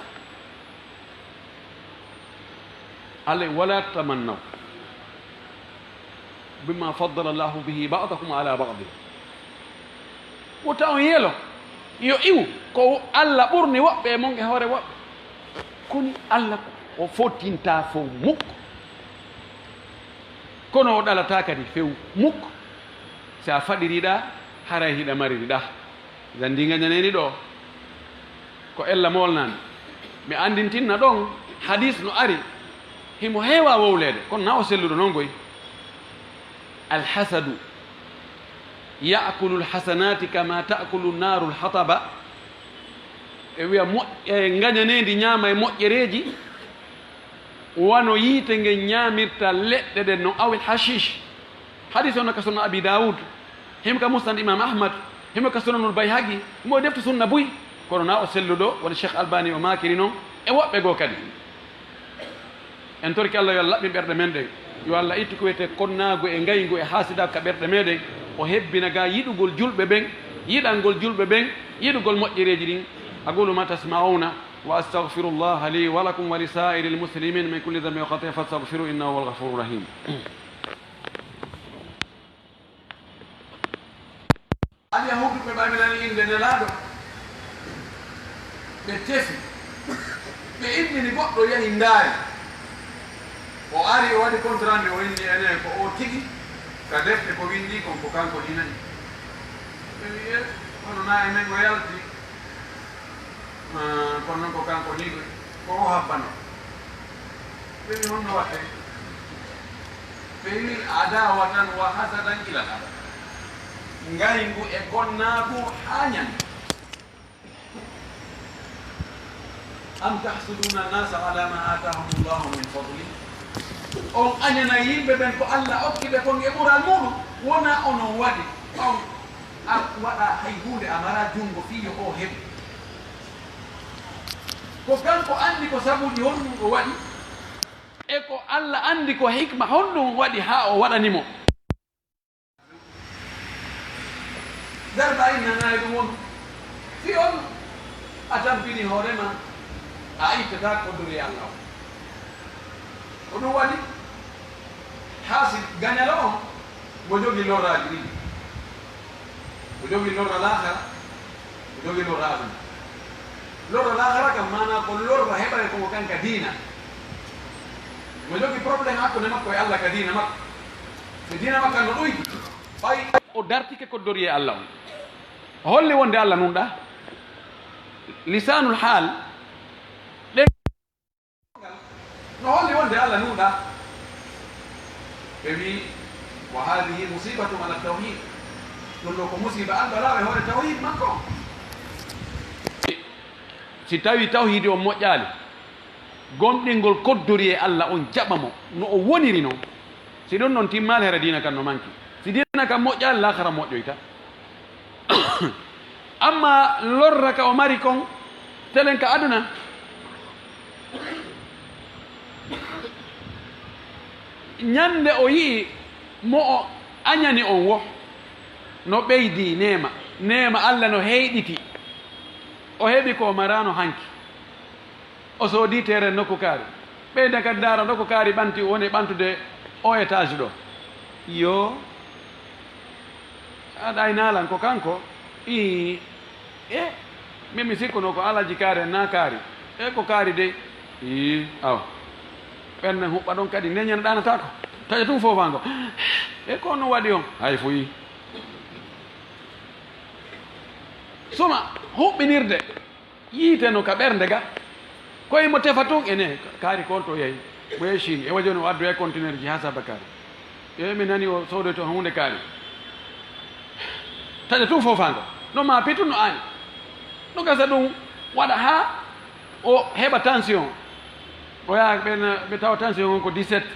Alla, "Wala tamannaw bima faddala Allahu bihi ba'dakum ala ba'din." Wota on yelo, yo iwu ko Alla ɓurni woɓɓe e mon e hoore woɓɓe. Koni Alla o fottintaa fow mukko. Kono o ɗalataa kadi few mukko. Si a faɗiriɗaa, haray hiɗa maririɗaa. Zandi ngañaneeni ɗo, ko ella moolnaami. Mi anndintinna ɗon, hadis no ari, himo heewa wowleede, kono na o selluɗo non goy. Alhasadu ya'kulu alhasanati kama ta'kulu naru alhataba. E wiya moƴƴe, ngañaneendi ñaama e moƴƴereeji, wano yiite ngen ñaamirta leɗɗe ɗen non, awil hashish. Hadis on no ka Sunan Abi Dawud, himo ka Musnad Imam Ahmad, himo ka Sunanul Bayhaqi, himo e defte sunna buy, kono na o selluɗo, wano Cheikh Albani o maakiri non, e woɓɓe goo kadi. En torki Allah yo Allah laɓɓin ɓerɗe men ɗen. Yo Allah ittu ko wiyetee konnaagu e ngayngu e haasidaagu ka ɓerɗe meɗen. O hebbina ga yiɗugol julɓe ɓen, yiɗangol julɓe ɓen, yiɗugol moƴƴereeji ɗin. أقول ما تسمعون وأستغفر الله لي ولكم ولسائر المسلمين من كل ذنب وخطيئة فاستغفروه إنه هو الغفور الرحيم. Alyahuuduɓe ɓamirani innde Nelaaɗo, ɓe tefi, ɓe innini goɗɗo, yahi ndaari. O ari, o waɗi compte rendu, o inni enen ko o tigi, ka defte ko winndii kon, ko kanko ɗi nani. Ɓe wi'i, "Eh, kono na e men o yalti." Ah, kono noon ko kanko nii ɗo, ko o habbano. Ɓe wi, "Honno waɗɗen?" Ɓe wi, "Adawatan wa hasadan ilal abad." Ngayngu e konnaagu haa ñande. "Am tahsuduna nasa ala ma atahumullahu min fadli?" On añana yimɓe ɓen ko Alla okki ɓe kon e ɓural muɗum, wona onon waɗi on a waɗa hay huunde, a mara junngo fii yo o heɓu. Ko kanko anndi ko sabuuji honɗum o waɗi, e ko Alla anndi ko hikma honɗum waɗi haa o waɗani mo. Darba innanaayi ɗum on, si on a tampini hoore ma, a ittataa koddori Allah on. Ko ɗum waɗi haa si gañalo on mo jogii lorraaji ɗiɗi. Mo jogii lorra laakara, mo jogii lorra aduna. Lorra laakara kam maanaa ko lorra heɓay ko mo kanka diina. Mo jogii problème hakkunde makko e Allah ka diina makko. Si diina makko no ɗoydi, ɓay o dartike koddori e Allah on. O holli wonde Allah nunɗa. Lisaanul haal, ɗen no holli wonde Allah nunɗa. Ɓe wi, "Wa hadihi musibatun ala tawhid." Ɗum ɗo ko musiba albalaawo e hoore tawhid makko. Si tawi tawhidi on moƴƴaali, gomɗingol koddori e Allah on jaɓa mo no o woniri non. Si ɗum ɗon timmaali, hara diina kan no manki. Si diina kan moƴƴaali, laakara moƴƴoyta. Amma lorra ka o mari kon, telen ka aduna. Ñande o yi'i mo o añani on wo, no ɓeydi neema. Neema Allah no heyɗiti. O heɓi ko o maraano hanki. O soodi teeren nokku kaari. Ɓeyda kadi ndaara nokku kaari ɓanti, woni ɓantude o étage ɗo. Yo, aɗa aynaalan ko kanko? Ii. E, min mi sikkuno ko Alhaji Kaari en na kaari. E, ko kaari dey. Ii, awa. Ɓen huɓɓa ɗon kadi neñan ɗaanataako. Taƴa tun foofaango. E, ko no waɗi on? Hay fuyi. Suma huɓɓinirde. Yiite no ka ɓernde ga. Ko imo tefa tun ene, kaari ko on to yahi. Mo yahi Chine, e wajo no addu e conteneur ji haa saba kaari. E mi nani o soodoy to huunde kaari. Taƴa tun foofaango. No maa pitun no aani. No gasa ɗum waɗa haa o heɓa tension. O yaha ɓe na, ɓe tawa tension on ko dix-sept.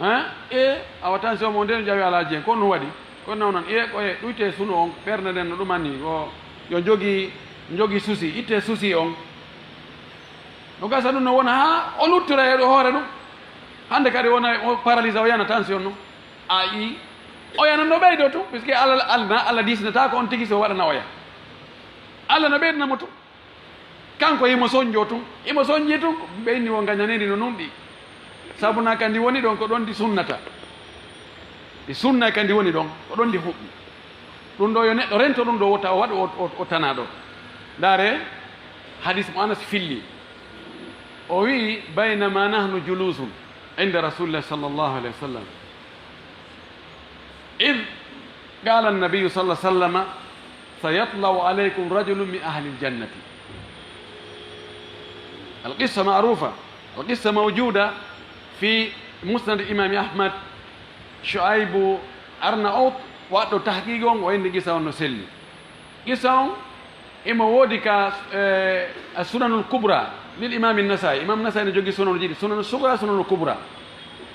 Hein? E, awa tension mo nden jawi Alhaji en, ko no waɗi? Ko nawnan, e, ko e, ɗuyte suno on, ɓernde nden no ɗum anni, o, yo jogi, jogi souci, itte souci on. No gasa ɗum no wona haa o luttora e ɗo hoore ɗum. Hande kadi wona o paralysé, o yana tension no. A yi, o yana no ɓeydo tun, puisque Allah, Allah, Allah disnata ko on tigi so waɗana oya. Allah no ɓeydana mo tun. Kanko himo sonjoo tun, himo sonji tun, ɓe inni won gañaneeri no nunɗi. Sabu na ka ndi woni ɗon, ko ɗon ndi sunnata. Ndi sunna ka ndi woni ɗon, ko ɗon ndi huɓɓi. Ɗum ɗo yo neɗɗo rento ɗum ɗo, wota o waɗu o, o, o tana ɗo. Ndaare, hadis mo Anas filli. O wi'i, "Baynama nahnu julusun inda Rasulillah sallallahu alayhi wa sallam." إذ قال النبي صلى الله عليه وسلم: "سيطلع عليكم رجل من أهل الجنة." القصة معروفة، القصة موجودة في مسند الإمام أحمد. شعيب أرناؤوط waɗɗo tahqiq on, o inni qissa on no selli. Qissa on, imo woodi ka, eh, As-Sunanul Kubra, lil Imam An-Nasai. Imam Nasai no jogi sunanuji ɗiɗi, Sunanus Sugra, Sunanul Kubra.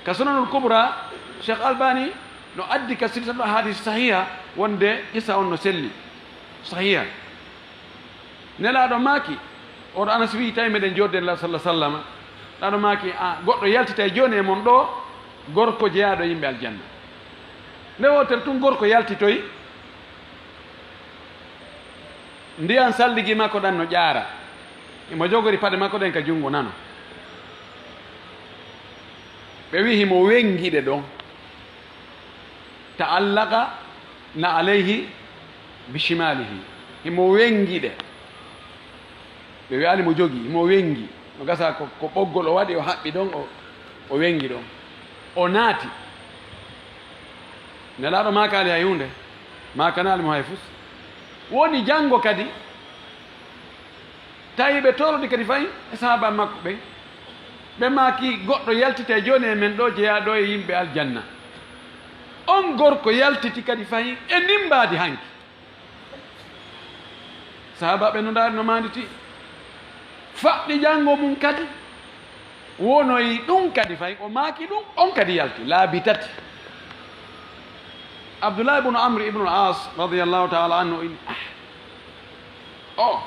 Ka Sunanul Kubra, Cheikh Albani no addi ka silsilatu ahadith sahiha wonde qissa on no selli. Sahiha. Nelaaɗo maaki, oɗo Anas wi'i, tawi meɗen jooɗde Nelaaɗo sallallahu alaihi wasallam. Nelaaɗo maaki, a, goɗɗo yaltitay jooni e mon ɗo, gorko jeyaaɗo yimɓe aljanna. Nde wootere tun gorko yaltitoyi, ndiyan salligi makko ɗan no ƴaara. Himo jogori paɗe makko ɗen ka jungo nano. Ɓe wi'i himo wengi ɗe ɗon. Ta'allaqa na alayhi bi shimalihi. Himo wengi ɗe. Ɓe wi'ani mo jogi, himo wengi. No gasa ko, ko ɓoggol o waɗi, o haɓɓi ɗon, o, o wengi ɗon. O naati. Nelaaɗo maakaali hay huunde, maakanaali mo hay fus. Woni janngo kadi, tawi ɓe torodi kadi fahin e sahaaba makko ɓen. Ɓe maaki, goɗɗo yaltitay jooni e men ɗo, jeyaaɗo e yimɓe aljanna. On gorko yaltiti kadi fahin e ndin mbaadi hanki. Sahaabaaɓe no ndaari no maanditi. Faɗɗi janngo mum kadi, wonoyi ɗum kadi fay, o maaki ɗum, on kadi yalti, laabi tati. Abdullah ibn Amr ibn al-As radiyallahu ta'ala anhu inni, "Ah, o,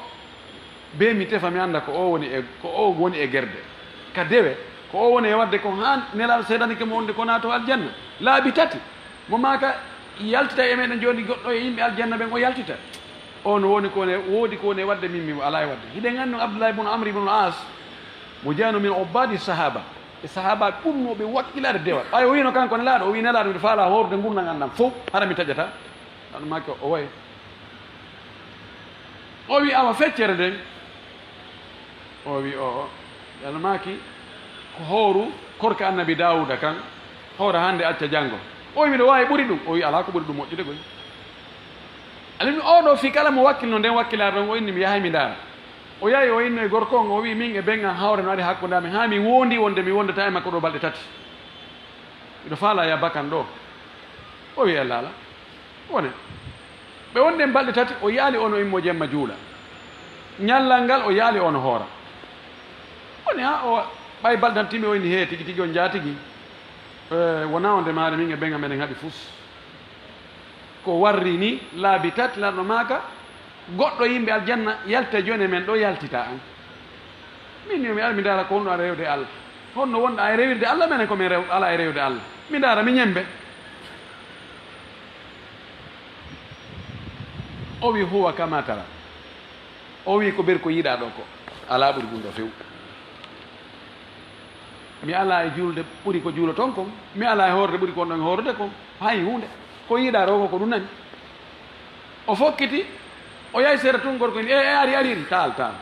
be mi tefa mi annda ko o woni e, ko o woni e gerde. Ka dewe, ko o woni e waɗde ko haa Nelaaɗo seedanike mo wonde ko naato aljanna. Laabi tati, mo maaka, Yaltita e meɗen jooni goɗɗo e yimɓe aljanna ɓen, o yaltita. O no woni ko ne, woodi ko ne wadde, min mi alaa e wadde. Hiɗen anndi Abdullahi bun Amr ibn al-As, mo jeyaano min ubbadi sahaba. E sahaba ɓurnooɓe wakkilaade dewal. Ɓay o wiino kanko nelaaɗo, o wi nelaaɗo, miɗo faalaa hoorde ngurndan an ɗan fow, hara mi taƴata. Ɗan maaki o wayi. O wi awa feccere nden. O wi o, o. Ɗan maaki ko hooru korka annabi Daawuda kan, hoora hannde acca janngo. O wi miɗo waawi ɓuri ɗum. O wi alaa ko ɓuri ɗum moƴƴude koy. Alimi oɗo fii kala mo wakkilno nden wakkilaare ɗon, o inni mi yahay mi ndaara. O yahi o inno e gorko on, o wi min e ben an hawre no ari hakkunde amen, haa mi wondi wonde mi wondata e makko ɗo balɗe tati. Miɗo faalaa ya bakan ɗo. O wi Allah ala. Wone. Ɓe wondi en balɗe tati, o yaali ono immo jemma juula. Ñallal ngal o yaali ono hoora. Woni haa o ɓay balɗe tati timmi o inni hee tigi tigi on jaatigi. Eh, wonaa on ndemaare min e ben an meɗen haɗi fus. Ko warri ni laabi tati lanɗo maaka, goɗɗo yimɓe aljanna yalta jooni e men ɗo yaltita an. Min yo mi ar mi ndaara ko honno ari rewde Allah. Honno wonɗa e rewirde Allah, menen ko min rew-, alaa e rewde Allah. Mi ndaara mi ñembe. O wi huwa kama tara. O wi ko ber ko yiɗaa ɗo ko. Alaa ɓuri ɗum ɗo few. Mi alaa e juulde ɓuri ko juuloton kon. Mi alaa e hoorde ɓuri ko wonɗon e hoorde kon. Hay huunde. Ko yiɗaa ɗo ko, ko ɗum nani. O fokkiti, o yahi sera tun gorko inni, e, e, ari, ari, ari, taal, taal.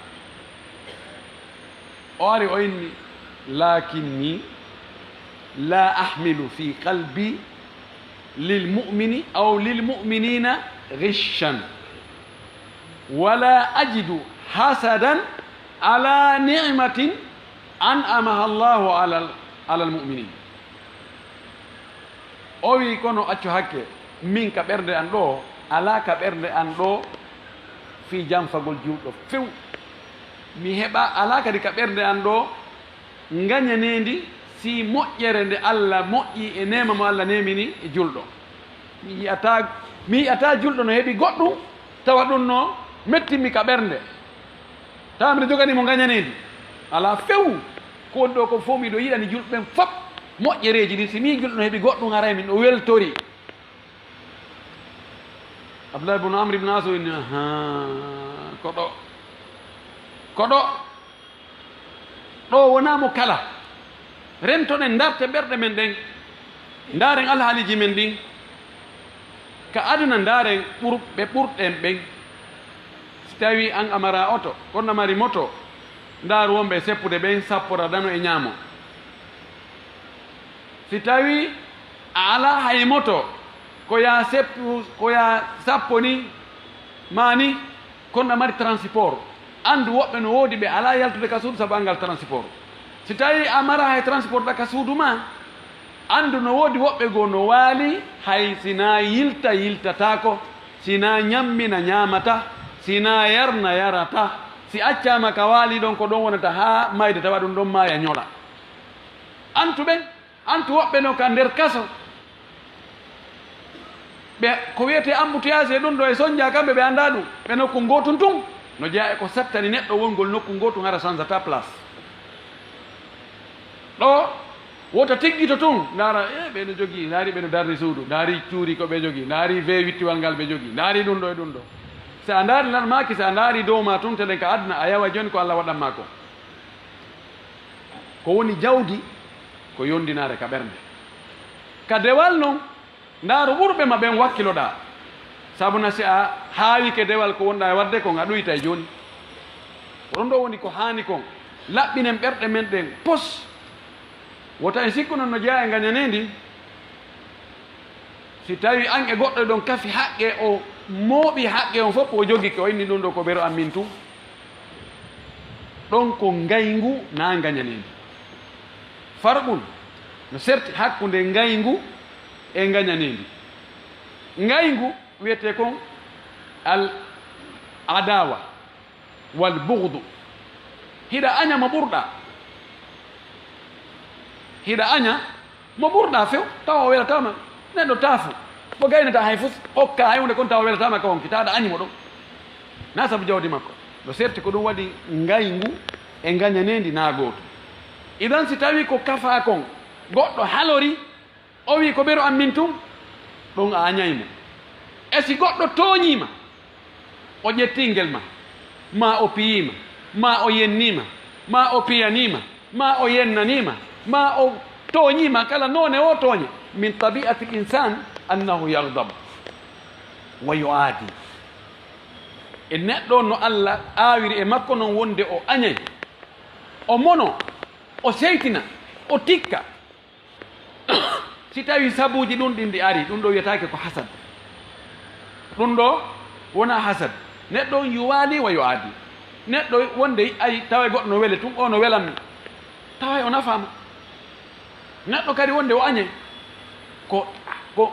O ari o inni, lakinni la ahmilu fi qalbi lil mu'mini aw lil mu'minina ghishan. Wala ajidu hasadan ala ni'matin an'amaha Allahu ala, ala al-mu'minin. O wi, kono accu hakke, min ka ɓernde an ɗo, alaa ka ɓernde an ɗo fii janfagol juulɗo few. Mi heɓa, alaa kadi ka ɓernde an ɗo ngañaneendi si moƴƴere nde Allah moƴƴi e neema mo Allah neemini e juulɗo. Mi yi'ataa, mi yi'ataa juulɗo no heɓi goɗɗum, tawa ɗum no mettimmi ka ɓernde. Tawa miɗo joganii mo ngañaneendi. Alaa few. Ko woni ɗo ko fof miɗo yiɗani juulɓe ɓen fof moƴƴereeji ɗin. Si mi juulɗo no heɓi goɗɗum, haray min ɗo weltori. Abdullahi bun Amr ibn As o inni, ahaa, ko ɗo. Ko ɗo. Ɗo wonaa mo kala. Rentoɗen, ndarte ɓerɗe men ɗen. Ndaaren alhaaliiji men ɗin. Ka aduna ndaaren ɓur-, ɓe ɓurɗen ɓen. Si tawii an a maraa oto, kono a mari moto, ndaaru wonɓe e seppude ɓen, sappora dano e ñaamo. Si tawii a alaa hay moto, ko yaa seppu, ko yaa sappo ni, maa ni, kono a mari transport. Anndu woɓɓe no woodi ɓe alaa yaltude ka suudu sabu anngal transport. Si tawii a maraa hay transport ɗa ka suudu maa, anndu no woodi woɓɓe goo no waali, hay si naa yilta yiltataako, si naa ñammina ñaamata, si naa yarna yarata. Si accaama ka waali ɗon, ko ɗon wonata haa mayde, tawa ɗum ɗon maaya ñola. Antu ɓen, antu woɓɓe no ka nder kaso. Ɓe, ko wiyetee embouteillage e ɗum ɗo e sonja, kamɓe ɓe anndaa ɗum. Ɓe nokku ngootun tun. No jeyaa e ko sattani neɗɗo wongol nokku ngootun, hara sanzata place. Ɗo, wota tiggito tun, ndaara, e, ɓe no jogii, ndaari ɓe no darni suudu, ndaari cuuri ko ɓe jogii, ndaari ve wittiwal ngal ɓe jogii, ndaari ɗum ɗo e ɗum ɗo. Si a ndaari lan maaki, si a ndaari dow maa tun, telen ka aduna, a yawa jooni ko Allah waɗan maa ko. Ko woni jawdi, ko yondinaare ka ɓernde. Ka dewal non, ndaaru ɓurɓe ma ɓen wakkiloɗaa. Sabu na si a haawike dewal ko wonɗaa e waɗde kon, a ɗuytay jooni. Ko ɗon ɗo woni ko haani kon. Laɓɓinen ɓerɗe men ɗen pos. Wota en sikku non no jeyaa e ngañaneendi. Si tawii an e goɗɗo ɗon kafi haqqe, o mooɓi haqqe on fof, o jogike, o inni ɗum ɗo ko bero an min tun. Ɗon ko ngayngu naa ngañaneendi. Farqun no serti hakkunde ngayngu e ngañaneendi. Ngayngu wiyetee kon al adawa wal bughdu. Hiɗa aña mo ɓurɗaa. Hiɗa aña mo ɓurɗaa few, tawa o welataama. Neɗɗo taafu, mo gaynataa hay fus, okkaa hay huunde kon, tawa o welataama ka wonki, tawa aɗa añi mo ɗon. Naa sabu jawdi makko. No serti ko ɗum waɗi ngayngu e ngañaneendi naa gootum. Idan si tawii ko kafaa kon, goɗɗo halori, o wii ko bero an min tun, Ɗum a añay mo. E si goɗɗo tooñii ma, o ƴettii ngel ma, maa o piyii ma, maa o yennii ma, maa o piyanima, maa o yennanima, maa o tooñii ma kala noone o tooñe. Min tabi'ati l-insan annahu yaghdab wa yu'adi. E neɗɗo no Allah aawiri e makko noon wonde o añay, o mono, o seytina, o tikka. Si tawii sabuuji ɗum ɗin ɗi ari, ɗum ɗo wiyetaake ko hasad. Ɗum ɗo wonaa hasad. Neɗɗo on yuwaali wa yu'aadi. Neɗɗo wonde ay tawa goɗɗo no wele tun, o no welammi. Tawa o nafaama. Neɗɗo kadi wonde o añay. Ko, ko,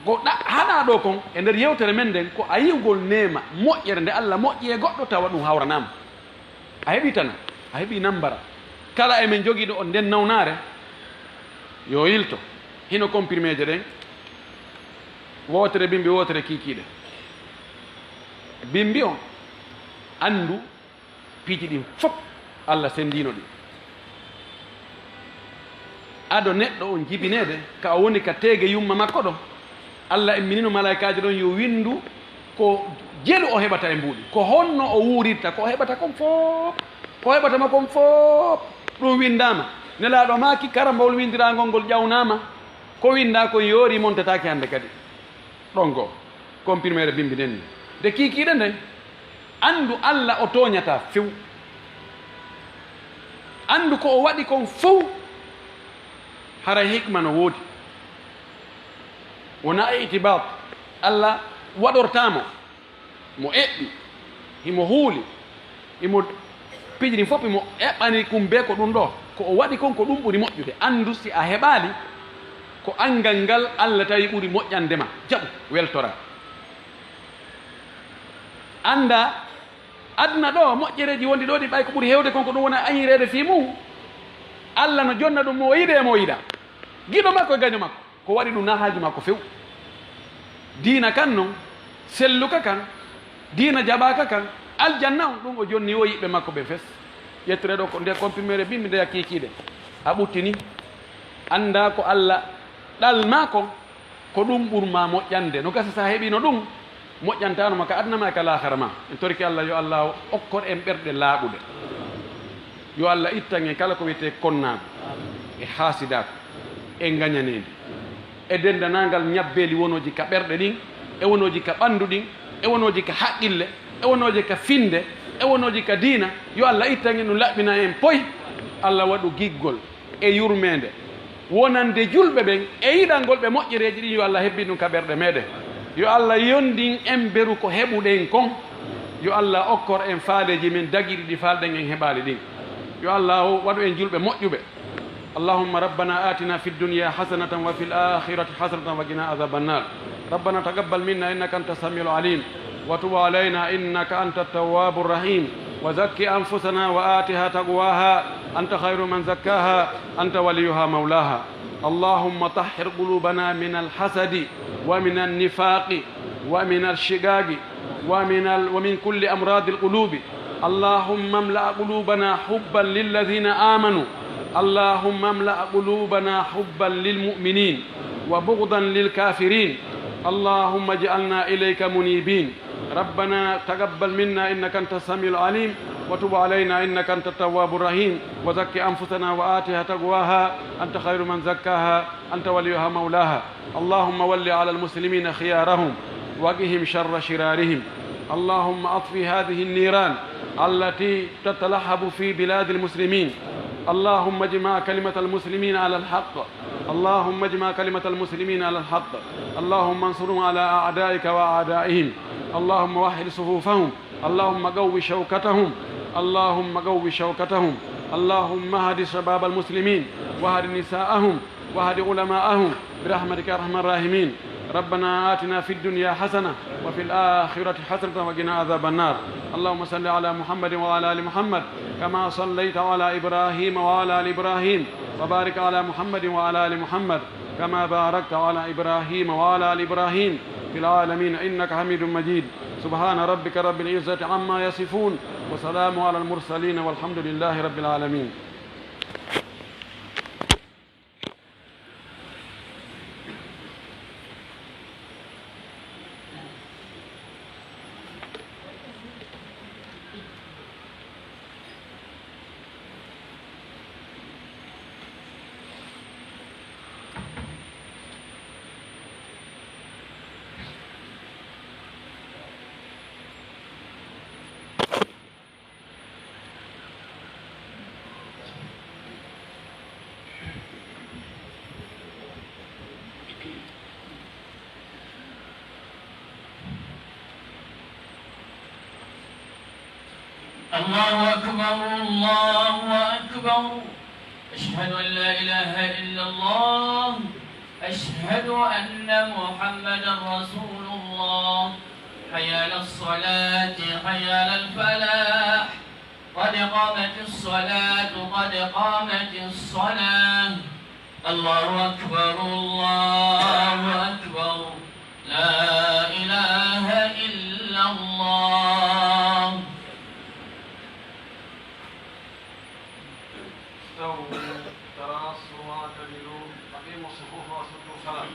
ko ɗa-, haɗaa ɗo kon e nder yewtere men nden, ko a yi'ugol neema moƴƴere nde Allah moƴƴi e goɗɗo tawa ɗum hawranaama. A heɓii tana, a heɓii nambara. Kala e men jogiiɗo on nden nawnaare, yo yilto. Hino comprimé je ɗen, wootere bimbi, wootere kiikiiɗe. Bimbi on, anndu piiji ɗin fof, Allah senndiino ɗi. Ado neɗɗo on jibineede, ka o woni ka teege yumma makko ɗo, Allah imminino malaykaajo ɗon yo winndu ko jelu o heɓata e mbuuɗi, ko honno o wuurirta, ko o heɓata kon fof, ko o heɓata ma kon fof, ɗum winndaama. Nelaaɗo maaki, karambawol winndiraangol ngol ƴawnaama, ko winndaa kon yoori montetaake hannde kadi. Ɗon goo, comprimé bimbi nden ni. Nde kiikiiɗe nden, anndu Allah o tooñataa few. Anndu ko o waɗi kon fow, haray hikma no woodi. Wonaa e itibaat, Allah waɗortaa mo, mo eɓɓi, himo huuli, himo pijiri fof, himo eɓɓani kum bee ko ɗum ɗo. Ko o waɗi kon, ko ɗum ɓuri moƴƴude. Anndu si a heɓaali, ko anngal ngal Allah tawi ɓuri moƴƴande ma. Jaɓu, weltoraa. Annda, aduna ɗo, moƴƴereeji wondi ɗo ɗi ɓay ko ɓuri heewde kon, ko ɗum wona añireede fii mum. Allah no jonna ɗum mo o yiɗi e mo o yiɗaa. Giɗo makko e gaño makko. Ko waɗi ɗum na haaju makko few. Diina kan non, selluka kan, diina jaɓaaka kan, aljanna on, ɗum o jonni o yiɓɓe makko ɓen fes. Ƴettere ɗo ko nde comprimé bimbi nde a kiikiiɗe. A ɓuttini. Annda ko Allah ɗalmaa kon, ko ɗum ɓurmaa moƴƴande. No gasa sa heɓiino ɗum, moƴƴantaano ma ka aduna ma e ka laakhara ma. En torike Allah, yo Allah okkor en ɓerɗe laaɓuɗe. Yo Allah ittan en kala ko wiyetee konnaagu e haasidaagu e ngañaneedi e denndanangal ñabbeeli wonooji ka ɓerɗe ɗin, e wonooji ka ɓanndu ɗin, e wonooji ka haqqille, e wonooji ka finnde, e wonooji ka diina. Yo Allah ittan en ɗum, laɓɓina en poy. Allah waɗu giggol e yurmeende wonande julɓe ɓen e yiɗangol ɓe moƴƴereeji ɗin. Yo Allah hebbin ɗum ka ɓerɗe meɗen. Yo Allah yondin en beru ko heɓuɗen kon. Yo Allah okkor en faaleeji men dagiiɗi ɗi faalɗen en heɓaali ɗin. Yo Allah waɗu en julɓe moƴƴuɓe. اللهم ربنا آتنا في الدنيا حسنة وفي الآخرة حسنة وقنا عذاب النار. ربنا تقبل منا إنك أنت السميع العليم وتب علينا إنك أنت التواب الرحيم. وزك أنفسنا وآتها تقواها أنت خير من زكاها أنت وليها مولاها. اللهم طهر قلوبنا من الحسد ومن النفاق ومن الشقاق ومن ال-، ومن كل أمراض القلوب. اللهم املأ قلوبنا حبا للذين آمنوا. اللهم املأ قلوبنا حبا للمؤمنين وبغضا للكافرين. اللهم اجعلنا إليك منيبين. ربنا تقبل منا إنك أنت السميع العليم وتب علينا إنك أنت التواب الرحيم وزك أنفسنا وآتها تقواها أنت خير من زكاها أنت وليها مولاها. اللهم ول على المسلمين خيارهم وقهم شر شرارهم. اللهم أطفئ هذه النيران التي تتلهب في بلاد المسلمين. اللهم اجمع كلمة المسلمين على الحق. اللهم اجمع كلمة المسلمين على الحق. اللهم انصرهم على أعدائك وأعدائهم. اللهم وحد صفوفهم. اللهم قو شوكتهم. اللهم قو شوكتهم. اللهم اهد شباب المسلمين واهد نساءهم واهد علماءهم برحمتك يا أرحم الراحمين. ربنا آتنا في الدنيا حسنة وفي الآخرة حسنة وقنا عذاب النار. اللهم صل على محمد وعلى آل محمد كما صليت على إبراهيم وعلى آل إبراهيم وبارك على محمد وعلى آل محمد كما باركت على إبراهيم وعلى آل إبراهيم في العالمين إنك حميد مجيد. سبحان ربك رب العزة عما يصفون وسلام على المرسلين والحمد لله رب العالمين. الله أكبر، الله أكبر. أشهد أن لا إله إلا الله. أشهد أن محمدا رسول الله. حي على الصلاة، حي على الفلاح. قد قامت الصلاة، قد قامت الصلاة. الله أكبر، الله أكبر. لا إله إلا الله. استووا، تراصوا واعتدلوا، أقيموا الصفوف وسدوا الخلل.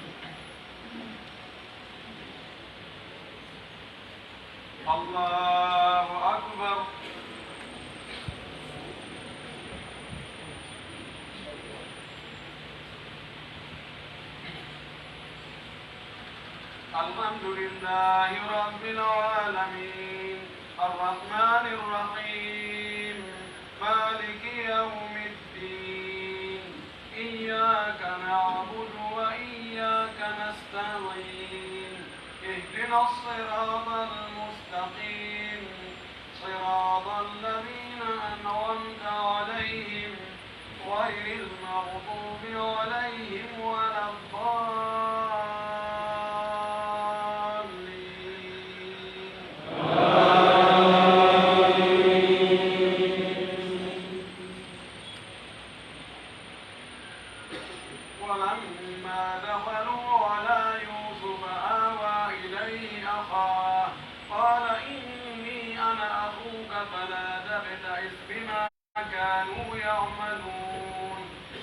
الله أكبر. الحمد لله رب العالمين. الرحمن الرحيم. مالك يوم الدين. إياك نعبد وإياك نستعين. اهدنا الصراط المستقيم. صراط الذين أنعمت عليهم غير المغضوب عليهم ولا الضالين. ولما دخلوا على يوسف آوى إليه أخاه قال إني أنا أخوك فلا تبتئس بما كانوا يعملون.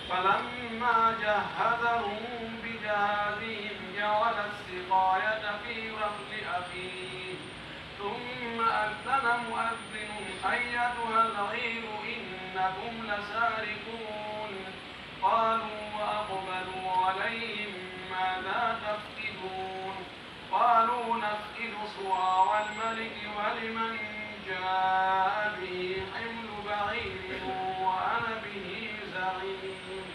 فلما جهزهم بجهازهم جعل السقاية في رحل أخيه ثم أذن مؤذن أيتها العير إنكم لسارقون. قالوا وأقبلوا عليهم ماذا تفقدون؟ قالوا نفقد صواع الملك ولمن جاء به حمل بعير وأنا به زعيم.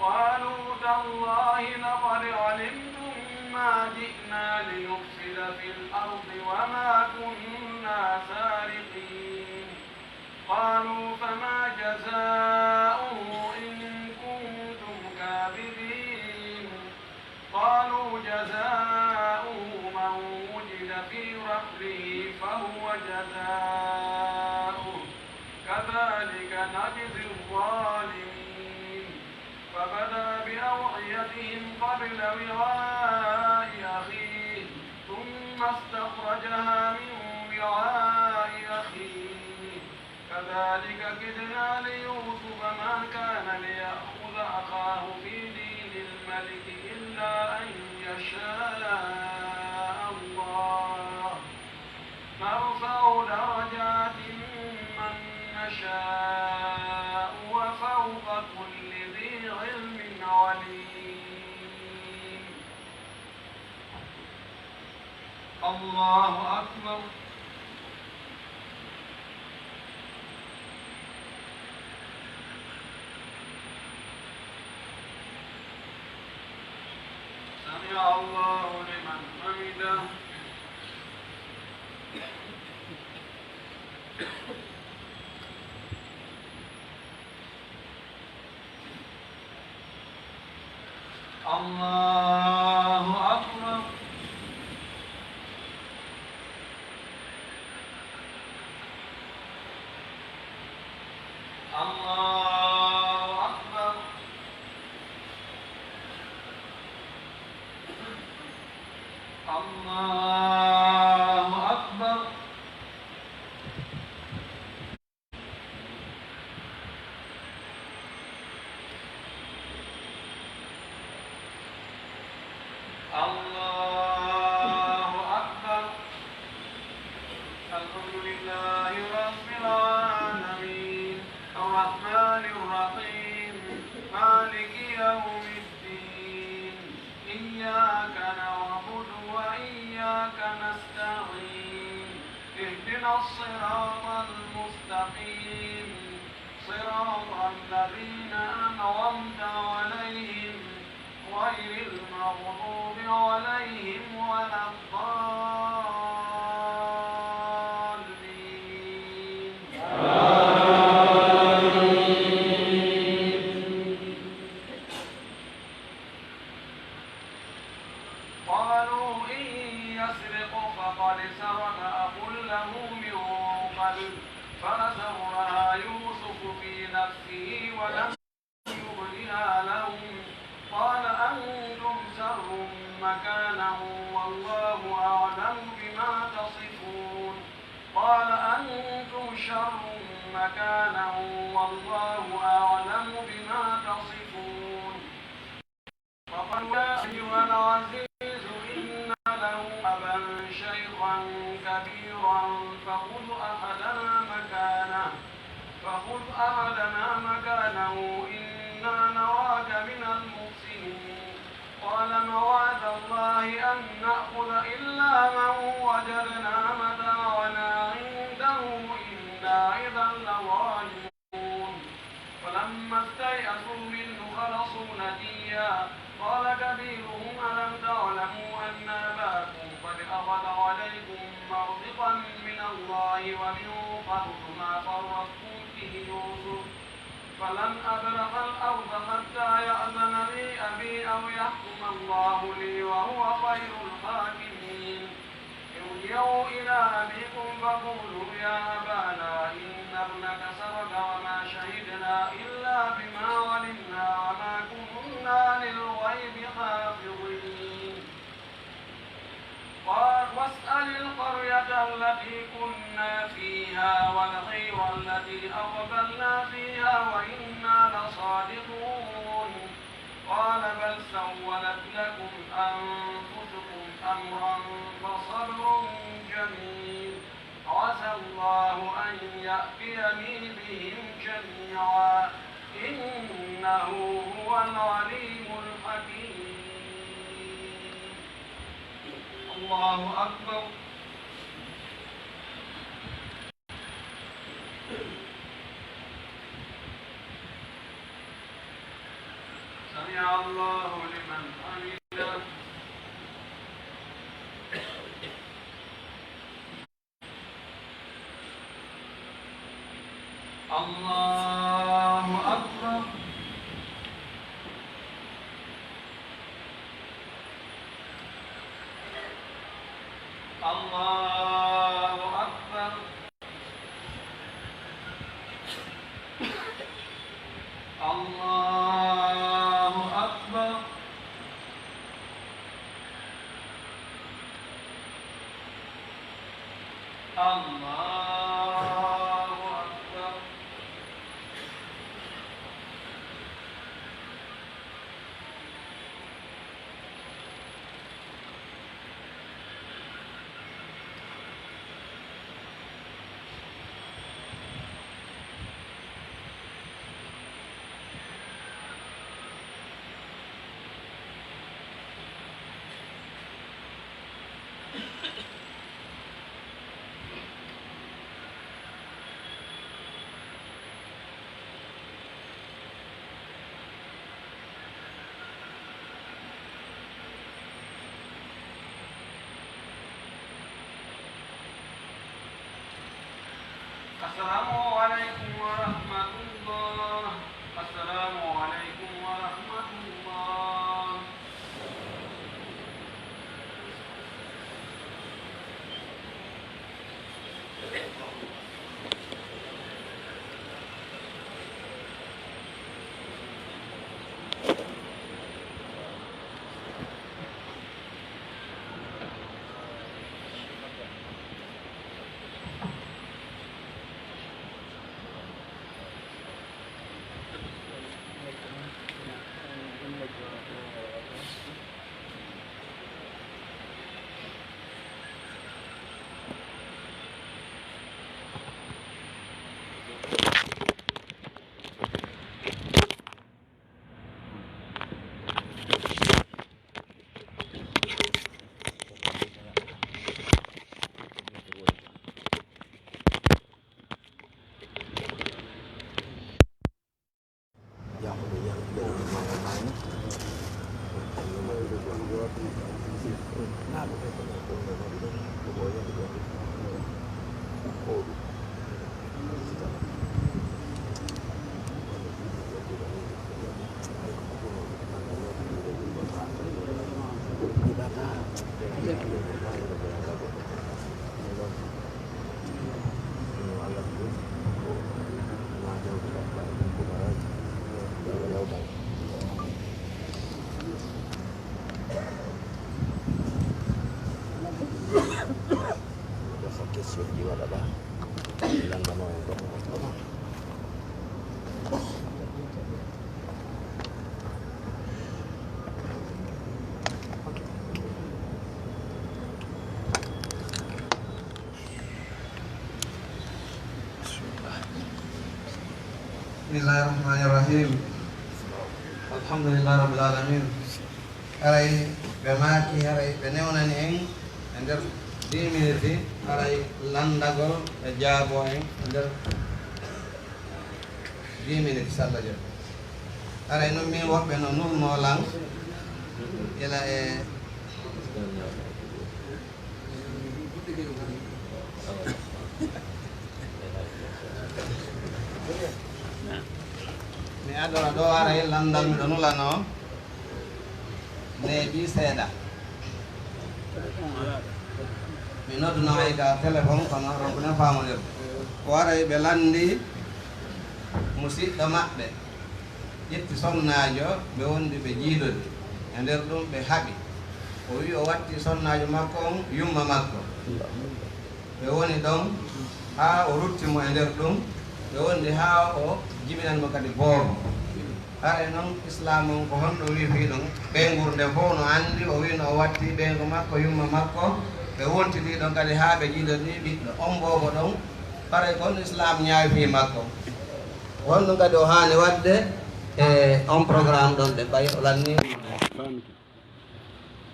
قالوا تالله لقد علمتم ما جئنا لنفسد في الأرض وما كنا سارقين. قالوا فما جزاؤه إن كنتم كاذبين. قالوا جزاؤه من وجد في رحله فهو جزاؤه كذلك نجزي الظالمين. فبدأ بأوعيتهم قبل وعاء أخيه ثم استخرجها من وعاء أخيه كذلك كدنا ليوسف ما كان ليأخذ أخاه في دين الملك إلا أن يشاء الله نرفع درجات من نشاء وفوق كل ذي علم عليم. الله أكبر. سمع الله لمن حمده. الله أكبر. الله أكبر. الله أكبر. الله أكبر. الحمد لله رب العالمين. الرحمن الرحيم. مالك يوم الدين. إياك نعبد وإياك نستعين. اهدنا الصراط المستقيم. صراط الذين أنعمت عليهم غير المغضوب عليهم ولا الضالين. فأسرها يوسف في نفسه ولم يبدها لهم. قال أنتم شر مكانا والله أعلم بما تصفون. قال أنتم شر مكانا والله أعلم بما تصفون. وقالوا يا أيها العزيز إن له أبا شيخا كبيرا فخذ أحدنا مكانه، فخذ أحدنا مكانه إنا نراك من المحسنين. قال معاذ الله أن نأخذ إلا من وجدنا متاعنا عنده إنا إذا لظالمون. فلما استيئسوا منه خلصوا نجيا. قال كبيرهم ألم تعلموا أن أباكم قد أخذ عليكم موثقا من الله ومن قبل ما فرطتم في يوسف فلن أبرح الأرض حتى يأذن لي أبي أو يحكم الله لي وهو خير الحاكمين. ارجعوا إلى أبيكم فقولوا يا أبانا إن ابنك سرق وما شهدنا إلا بما علمنا وما كنا للغيب حافظين. قال واسأل القرية التي كنا فيها والعير التي أقبلنا فيها وإنا لصادقون. قال بل سولت لكم أنفسكم أمرا فصبر جميل عسى الله أن يأتيني بهم جميعا إنه هو العليم الحكيم. الله أكبر. سمع الله لمن حمده. الله أكبر. الله أكبر. الله أكبر. الله أكبر. السلام عليكم ورحمة الله. السلام عليكم ورحمة الله. Bismillahi rahmani rahim. Alhamdulillahi rabbil alamin. Haray ɓe maaki, haray ɓe newnani en e nder dix minutes, haray lanndagol e jaabo en e nder dix minutes, Salla Joop. Haray noon min woɓɓe no nurnoo lan ila e Mi adora ɗo ara e lanndal miɗo nulanoo neeɓi seeɗa. Mi noddunoo hay ka téléphone kono ronkuɗen faamondirde. Ko ara ɓe lanndi musiɗɗo maɓɓe ƴetti sonnaajo ɓe wondi ɓe jiidodi. E nder ɗum ɓe haɓi. O wi'i o watti sonnaajo makko on yumma makko. Ɓe woni ɗon haa o rutti mo e nder ɗum. Ɓe wondi haa o jibinani mo kadi boobo. Haray noon Islaam on ko honɗum wi'i fii ɗum? Ɓeynguure nde fof no anndi o wi'no o watti ɓeyngu makko yumma makko. Ɓe wontidi ɗon kadi haa ɓe jiidodi ɓiɗɗo on boobo ɗon. Haray ko honɗum Islaam ñaawi fii makko? Ko honɗum kadi o haani waɗde e on programme ɗon ɓe ɓay o lanni?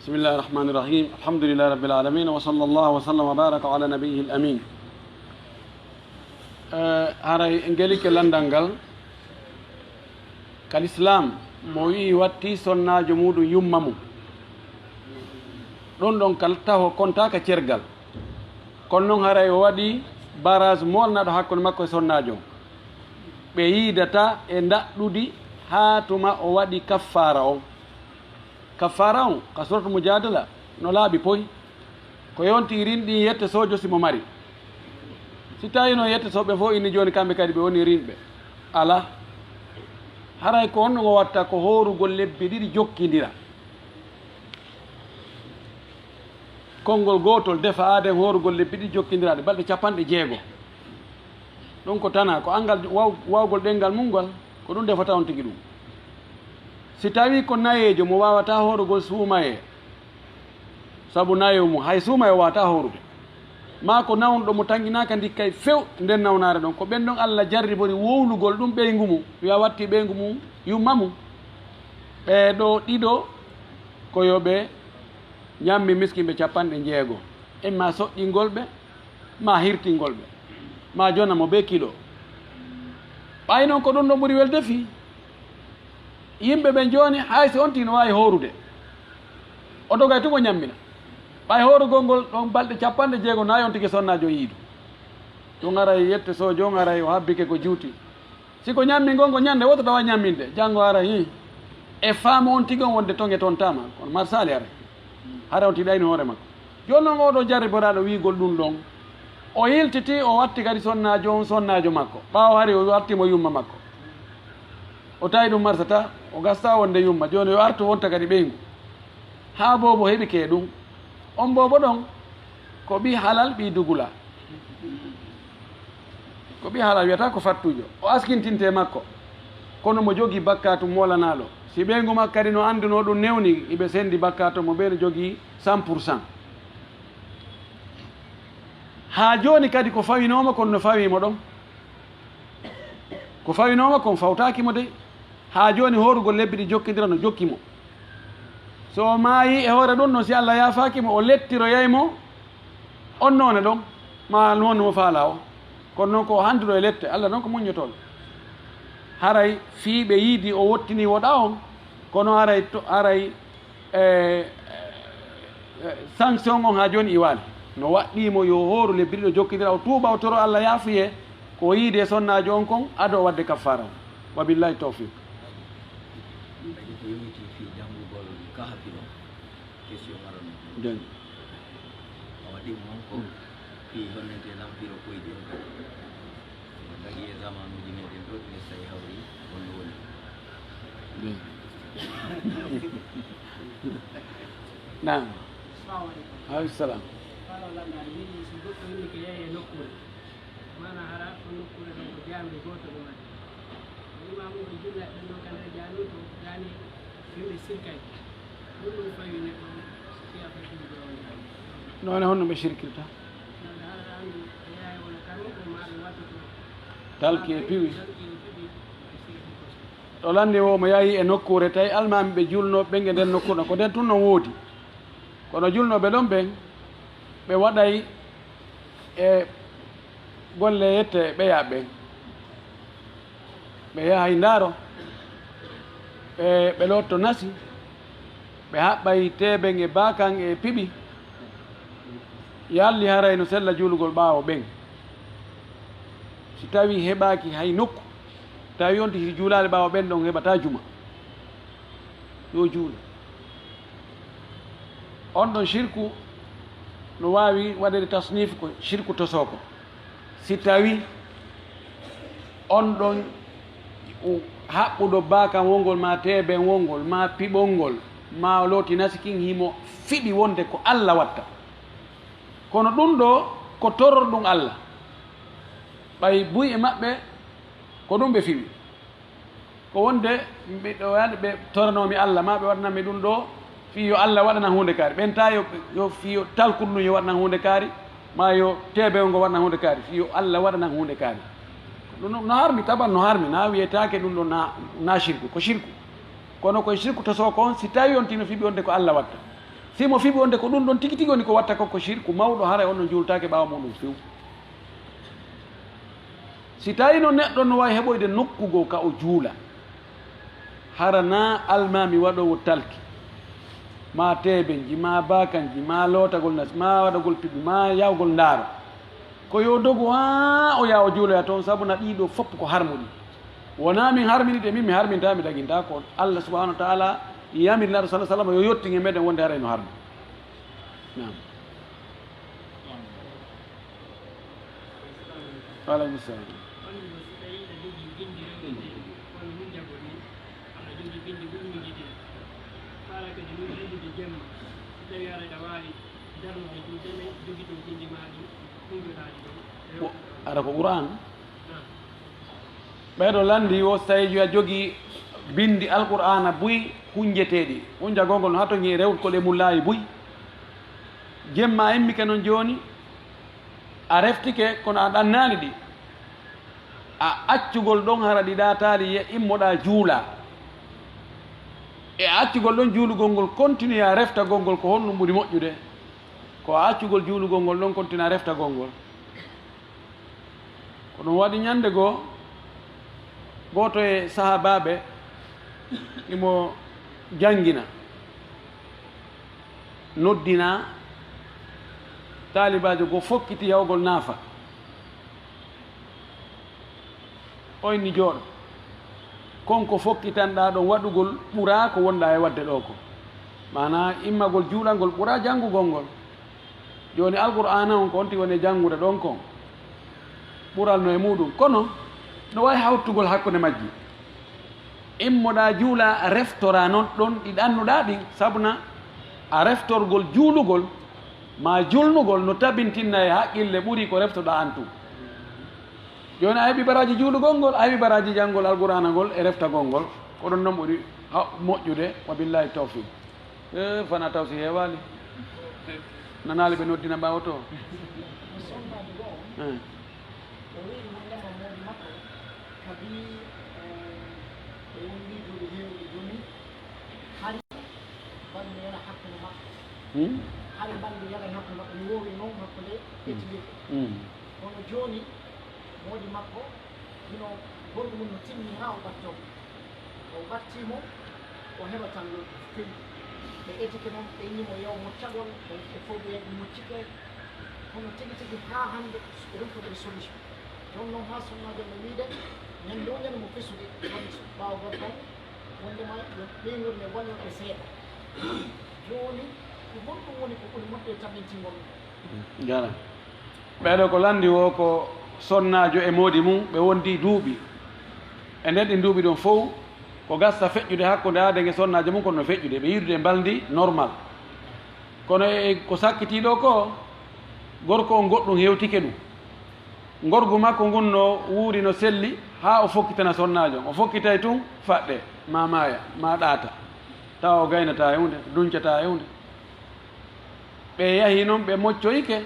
Bismillahi rahmani rahim. Alhamdulillahi rabbil alamin. Wa sallallahu wa sallam wa baraka ala nabiyil amin. Eh, haray en gelike lanndal ngal. Ka Lislaam, mo wi'i watti sonnaajo muuɗum yumma mum. Ɗum ɗon kal taho kontaaka cergal. Kono noon haray o waɗi barrage moolnaaɗo hakkunde makko e sonnaajo on. Ɓe yiidata e ndaɗɗudi haa tuma o waɗi kaffaara on. Kaffaara on, ka Suuratu Mujaadala, no laaɓi poy. Ko yonti rinɗi yette soojo si mo mari. Si tawi no yette sooɓe fof inni jooni kamɓe kadi ɓe woni rinɓe. Alaa. Haray ko honno ngo watta ko hoorugol lebbi ɗiɗi jokkindira. Konngol gootol defa aaden hoorugol lebbi ɗiɗi jokkindiraaɗi balɗe capanɗe jeego. Ɗum ko tana, ko anngal waw-, waawgol ɗenngal mum ngal, ko ɗum defata on tigi ɗum. Si tawii ko nayeejo mo waawataa hoorugol suumayee, sabu nayo mum, hay suumayee waawataa hoorude. Maa ko nawnuɗo mo tannginaaka ndikkay few nden nawnaare ɗon. Ko ɓen ɗon Alla jarribori wowlugol ɗum ɓeyngu mum, yo a watti ɓeyngu mum yumma mum. Ɓee ɗoo ɗiɗo ko yo ɓe ñammi miskinɓe capanɗe jeego, imma soƴƴingol ɓe, maa hirtingol ɓe, maa jona mo bee kilo. Ɓay non ko ɗum ɗon ɓuri welde fii. Yimɓe ɓen jooni, hay si on tigi no waawi hoorude, o dogay tun o ñammina. Ɓay hoorugol ngol ɗon balɗe capanɗe jeego, na on tigi sonnaajo yiidu. Ɗum aray yette soojo on aray o habbike ko juuti. Si ko ñammingol ngol ñannde wootere tawa ñamminde, janngo ara, hii, e faamu on tigi on wonde toŋe toon tama, kono marsaali ara. Hara on tigi ɗayni hoore makko. Jooni noon oo ɗoo jarriboraaɗo wi'ugol ɗum ɗon, o yiltitii, o watti kadi sonnaajo on sonnaajo makko. Ɓaawo hari o watti mo yumma makko. O tawi ɗum marsata, o gasta wonde yumma. Jooni yo artu wonta kadi ɓeyngu. Haa boobo heɓike ɗum. On boobo ɗon, ko ɓii halal, ɓii dugula. Ko ɓii halal wiyata ko fattuujo. O askintinte makko. Kono mo jogii bakkaatu moolanaaɗo. Si ɓeyngu makko kadi no anndunoo ɗum newni, iɓe senndi bakkaatu mo ɓe no jogii cent pour cent. Haa jooni kadi ko fawinooma kon no fawii mo ɗon. Ko fawinooma kon fawtaaki mo dey. Haa jooni hoorugol lebbi ɗi jokkindira no jokki mo. So o maayii e hoore ɗum non, si Alla yaafaaki mo, o lettiroyay mo on noone ɗon, maa noone mo faalaa o. Kono noon ko o handuɗo e lette, Alla noon ko muññotooɗo. Haray fii ɓe yiidi o wottini woɗa on, kono haray to, haray e, e, sanction on haa jooni iwaali. No waɗɗii mo yo hooru lebbi ɗiɗo jokkindira, o tuuba, o toro Alla yaafuyee ko o yiidi e sonnaajo on kon, ado o waɗde kaffaara on. Wa billahi tawfiq. Ko yowiti fii janngugol kahafi ɗon, question arano. Jon. A waɗi mo on ko fii honnete lampiro koyɗi on kadi. Ɓe dagi e zamanuuji meɗen ɗo, ɓe sa'i hawri, on no woni. Naam. Salamu aleykum. Aleykum salam. Wala wala, ndaa, wi'i so goɗɗo inni ko yeeyi e nokkuure, maana hara ko nokkuure ɗon ko jaami gooto ɗum waɗi. Imaamu o julla ɓen ɗon kala jaami to jaami yimɓe sirkay. Ɗum ɗum fawi neɗɗo fiya fatude on jaami. Noone honno ɓe sirkirta? Ndaa, hara anndi e yaay wala karo ko maa ɓe wattoto. Talki e piwi. Talki e piwi. O lanni o, mo yahi e nokkuure, tawi almaami ɓe juulnooɓe ɓen e nder nokkuure, ko nden tun non woodi. Kono juulnooɓe ɗon ɓen, ɓe waɗay e golle yette e ɓeya ɓen. Ɓe yahay ndaaro, ɓe, ɓe lotto nasi, ɓe haɓɓay teeɓen e baakan e piɓi. Yalli haray no sella juulugol ɓaawo ɓen. Si tawi heɓaaki hay nokku, tawi on tigi si juulaali ɓaawo ɓen ɗon heɓataa juma, yo juulu. On ɗon shirku no waawi waɗede tasnif ko shirku tosooko. Si tawi on ɗon haɓɓuɗo baakan wongol, maa teeben wongol, maa piɓol ngol, maa looti nasi kin himo fiɓi wonde ko Alla watta. Kono ɗun ɗoo ko tororɗun Alla. Ɓay buy e maɓɓe ko ɗun ɓe fiɓi. Ko wonde miɗo waɗi ɓe toranoomi Alla, maa ɓe waɗanammi ɗun ɗoo, fii yo Alla waɗana huunde kaari. Ɓen taa yo, yo fii yo talkuru ndun yo waɗana huunde kaari, maa yo teebewo ngo waɗana huunde kaari, fii yo Alla waɗana huunde kaari. Ɗun no, no harmi, taban no harmi, na wiyetaake ɗun ɗoo na, na shirku, ko shirku. Kono ko shirku tosooko on, si tawi on tino fiɓi wonde ko Alla watta. Si mo fiɓi wonde ko ɗun ɗon tigi tigi woni ko watta ko, ko shirku mawɗo, haray on no juultaake ɓaawo muɗum few. Si tawi no neɗɗo no waawi heɓoyde nokku goo ka o juula, hara na almaami waɗoowo talki, maa teebenji, maa baakanji, maa lootagol nasi, maa waɗagol piɓi, maa yahgol ndaaro. Ko yo dogu haa o yaha o juuloya toon, sabu na ɗii ɗoo fof ko harmuɗi. Wonaa min harmini ɗe, min mi harmintaa, mi dagintaa, ko Alla subhaanahu wa taala yamiri Naaɗo sallallaahu alayhi wa sallam yo yottin e meɗen wonde haray no harmi. Naam. Wa aleykum salam. Wonde so tawii aɗa jogii binndi rewleteeɗi, kono hunjagol ɗin, aɗa jogii binndi ɓuri hunjitee. Faala kadi non hunjude jemma, so tawii aɗa waawi darnude ɗum, deme jogitoo binndi maa ɗin, hunjoɗaa ɗi ɗon. Ko, aɗa ko Qur'aan? Naam. Ɓeeɗo lanndi wo, so tawii a jogii binndi Alqur'aana buy hunjeteeɗi, hunjagol ngol no hato ñi rewde ko ɗe mum laayi buy. Jemma immike non jooni, a reftike, kono a ɗannaali ɗi. A accugol ɗon hara ɗi ɗaataali, ye immoɗaa juulaa. E a accugol ɗon juulugol ngol, kontinuyaa reftagol ngol, ko honɗum ɓuri moƴƴude? Ko a accugol juulugol ngol ɗon, kontinaa reftagol ngol. Ko ɗum waɗi ñannde goo, gooto e sahaabaaɓe imo janngina, noddinaa, taalibaajo goo fokkiti yahugol naafa. O inni, "Jooɗo, kon ko fokkitanɗaa ɗon waɗugol ɓuraa ko wonɗaa e waɗde ɗoo ko." Maanaa, immagol juulangol ɓuraa janngugol ngol. Jooni, Alqur'aana on ko on tigi woni e janngude ɗon kon. Ɓural no e muuɗum. Kono, no waawi hawtugol hakkunde majji. Immoɗaa juulaa, reftoraa non ɗon ɗi ɗannuɗaa ɗin, sabuna a reftorgol juulugol, maa julnugol no tabintinna e haqqille ɓuri ko reftoɗaa an tun. Jooni a heɓi baraaji juulugol ngol, a heɓi baraaji janngol Alqur'aana ngol e reftagol ngol. Ko ɗon non ɓuri ha-, moƴƴude, wa billaahi tawfiiq. E, fana taw si heewaali. Nanaali ɓe noddina ɓaawo to. Sonnaajo goo on, eh, o wi'i wondema moodi makko kadi, eh, ɓe wondi duuɓi heewɗi jooni, hari balɗe yala hakkunde maɓɓe. Hmm? Hari balɗe yala hakkunde maɓɓe, mi woowi noon hakkunde Hmm. ƴettindiri. Hmm. Kono jooni, moodi makko, hino gorko mum no tinni haa o ɓattoo. O ɓattii mo, o heɓataa lordu fewi. Ɓe etike mo, ɓe inni mo yo o moccagol, ɓe fof ɓe ɓe moccike. Kono tigi tigi haa hannde, ɓe ɗum ko ɓe solution. Jooni noon haa sonnaajo mo wiide, ñande o ñande mo fesude, wonde ɓaawo gorko on, wondema yo ɓeynguure nde waño ɓe seeɗa. Jooni, ko honɗum woni ko ɓuri moƴƴe tabintingol? Jara. Ɓeeɗo ko lanndi wo ko sonnaajo e moodi mum, ɓe wondi duuɓi. E nder ɗin duuɓi ɗon fow, ko gasta feƴƴude hakkunde aadee e sonnaajo mum, kono no feƴƴude, ɓe yiidude e mbalndi normal. Kono e ko sakkitii ɗoo ko, gorko on goɗɗum hewtike ɗum. Ngorgu makko ngun no wuuri no selli, haa o fokkitana sonnaajo on. O fokkitay tun, faɗɗe, maa maaya, maa ɗaata. Tawa o gaynataa e huunde, duncataa e huunde. Ɓe yahi non, ɓe moccoyike.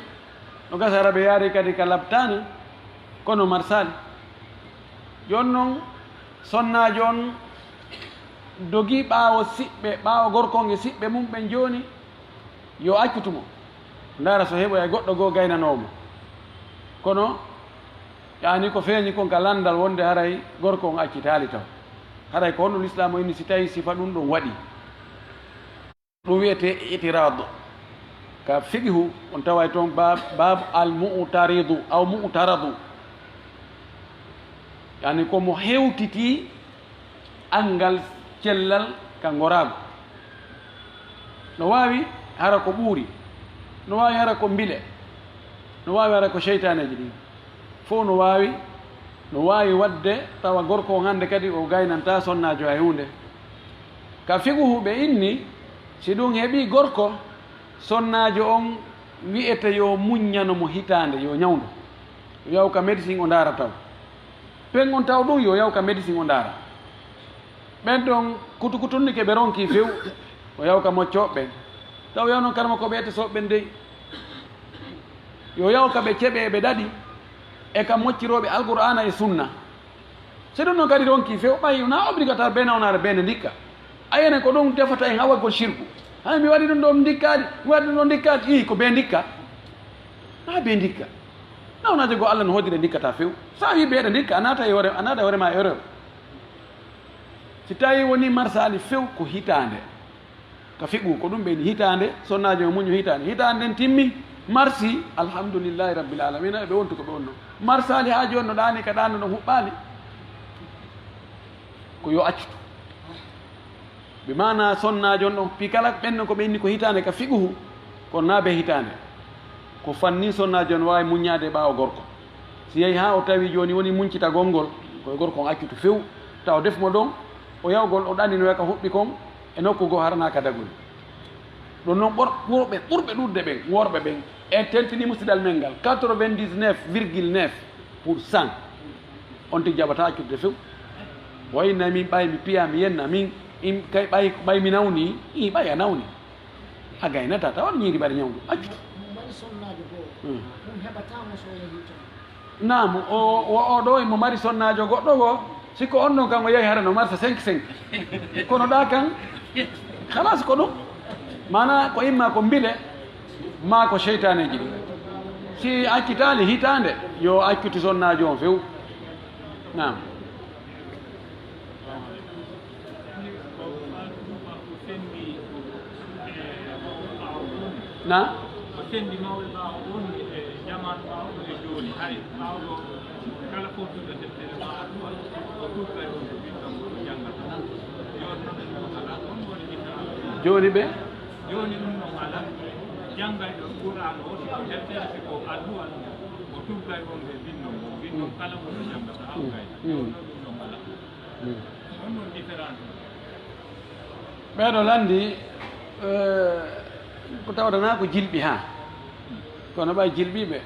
No gasa hara ɓe yaari kadi ka labtaani, kono marsaali. Jooni non, sonnaajo on dogi ɓaawo siɓɓe, ɓaawo gorko on e siɓɓe mum ɓen jooni, yo accutu mo. Ndaara so heɓoya goɗɗo goo gaynanoowo mo. Kono, yaani ko feeñi kon ka lanndal wonde haray gorko on accitaali taw. Haray ko honno Lislaamu inni si tawii sifa ɗum ɗon waɗii? Ɗum wiyetee itiraadu. Ka fiqhu, on taway toon baab, baab al mu'taridu aw mu'taradu. Yaani ko mo hewtitii anngal cellal ka ngoraagu. No waawi hara ko ɓuuri, no waawi hara ko mbile, no waawi hara ko seytaaneeji ɗin. Fof no waawi, no waawi waɗde tawa gorko on hannde kadi o gaynantaa sonnaajo hay huunde. Ka fiqhu ɓe inni, si ɗum heɓii gorko, sonnaajo on wi'ete yo muññano mo hitaande, yo ñawndu. Yo yaw ka médecin o ndaara taw. Pen on taw ɗum yo yaw ka médecin o ndaara. Ɓen ɗon kutukutunni ke ɓe ronki few, o yaw ka moccooɓe ɓen. Taw yaw non karma ko ɓe ete soɓe ɓen dey. Yo yaw ka ɓe ceɓe ɓe ɗaɗi, e ka moccirooɓe Alqur'aana e Sunna. Si ɗum non kadi ronki few, ɓay na obligatoire ɓe nawnaare ɓe ne ndikka. A yene ko ɗum defata en awagol shirku. Hay mi waɗi ɗum ɗo ndikkaali, mi waɗi ɗum ɗo ndikkaali. Ii, ko ɓe ndikka. Na ɓe ndikka. Nawnaajo goo Allah no hoddire ndikkata few. Sa wi ɓe ɗe ndikka, a naata e hoore, a naata e hoore ma e erreur. Si tawi woni marsaali few ko hitaande. Ka fiqhu ko ɗum ɓe ni hitaande, sonnaajo o muñu hitaande. Hitaande nden timmi, marsi, alhamdulillahi rabbil alamina, ɓe wontu ko ɓe wonno. Marsaali haa jooni no ɗaani ka ɗaano no huɓɓaali. Ko yo accutu. Ɓe maana sonnaajo on ɗon, fii kala ɓen ko ɓe inni ko hitaande ka fiqhu, kono na be hitaande. Ko fanni sonnaajo on waawi muññaade ɓaawo gorko. Si yahi haa o tawi jooni woni muñcitagol ngol, ko e gorko on accutu few, taw def mo ɗon, o yawgol o ɗaninoya ka huɓɓi kon, e nokku goo harana ka dagori. Ɗum noon ɓor-, ɓurɓe, ɓurɓe ɗuuɗde ɓen, worɓe ɓen, en tentinii musidal men ngal, quatre-vingt-dix-neuf virgule neuf pour cent. On tigi jaɓataa accirde few. Wayi na min ɓay mi piya mi yenna, min in kay ɓay, ɓay mi nawni, ii ɓay a nawni. A gaynata tawa on ñiiri mbaɗa ñawdu, accutu. Mo mari sonnaajo goo, hmm, ɗum heɓataa mo so o yahii toon. Naam, o, o, o ɗo imo mari sonnaajo goɗɗo goo, si ko on ɗon kan o yahi hara no marsa cinq cinq. Kono ɗa kan, halas ko ɗum. Maana ko imma ko mbile, maa ko seytaaneeji ɗi. Si accitaali hitaande, yo accutu sonnaajo on few. Naam. Na? Ko senndi mawɓe ɓaawo on e jaman ɓaawo e jooni. Hari ɓaawo ɗo kala fottuɗo deftere ma addu'a, o tugga e on ko ɓiɗɗo mo o janngata. Jooni ɗum ɗon alaa. On woni différence. Jooni ɓe? Jooni ɗum ɗon alaa. Janngayɗo Qur'aana o, si ko deftere, si ko addu'a, o tugga e on e binndo mo. Binndo kala mo o janngata, hawkay. Mm. Jooni ɗum ɗon alaa. Mm. On woni différence. Ɓeeɗo lanndi, eh, ko tawata na ko jilɓi haa. Kono ɓay jilɓiiɓe.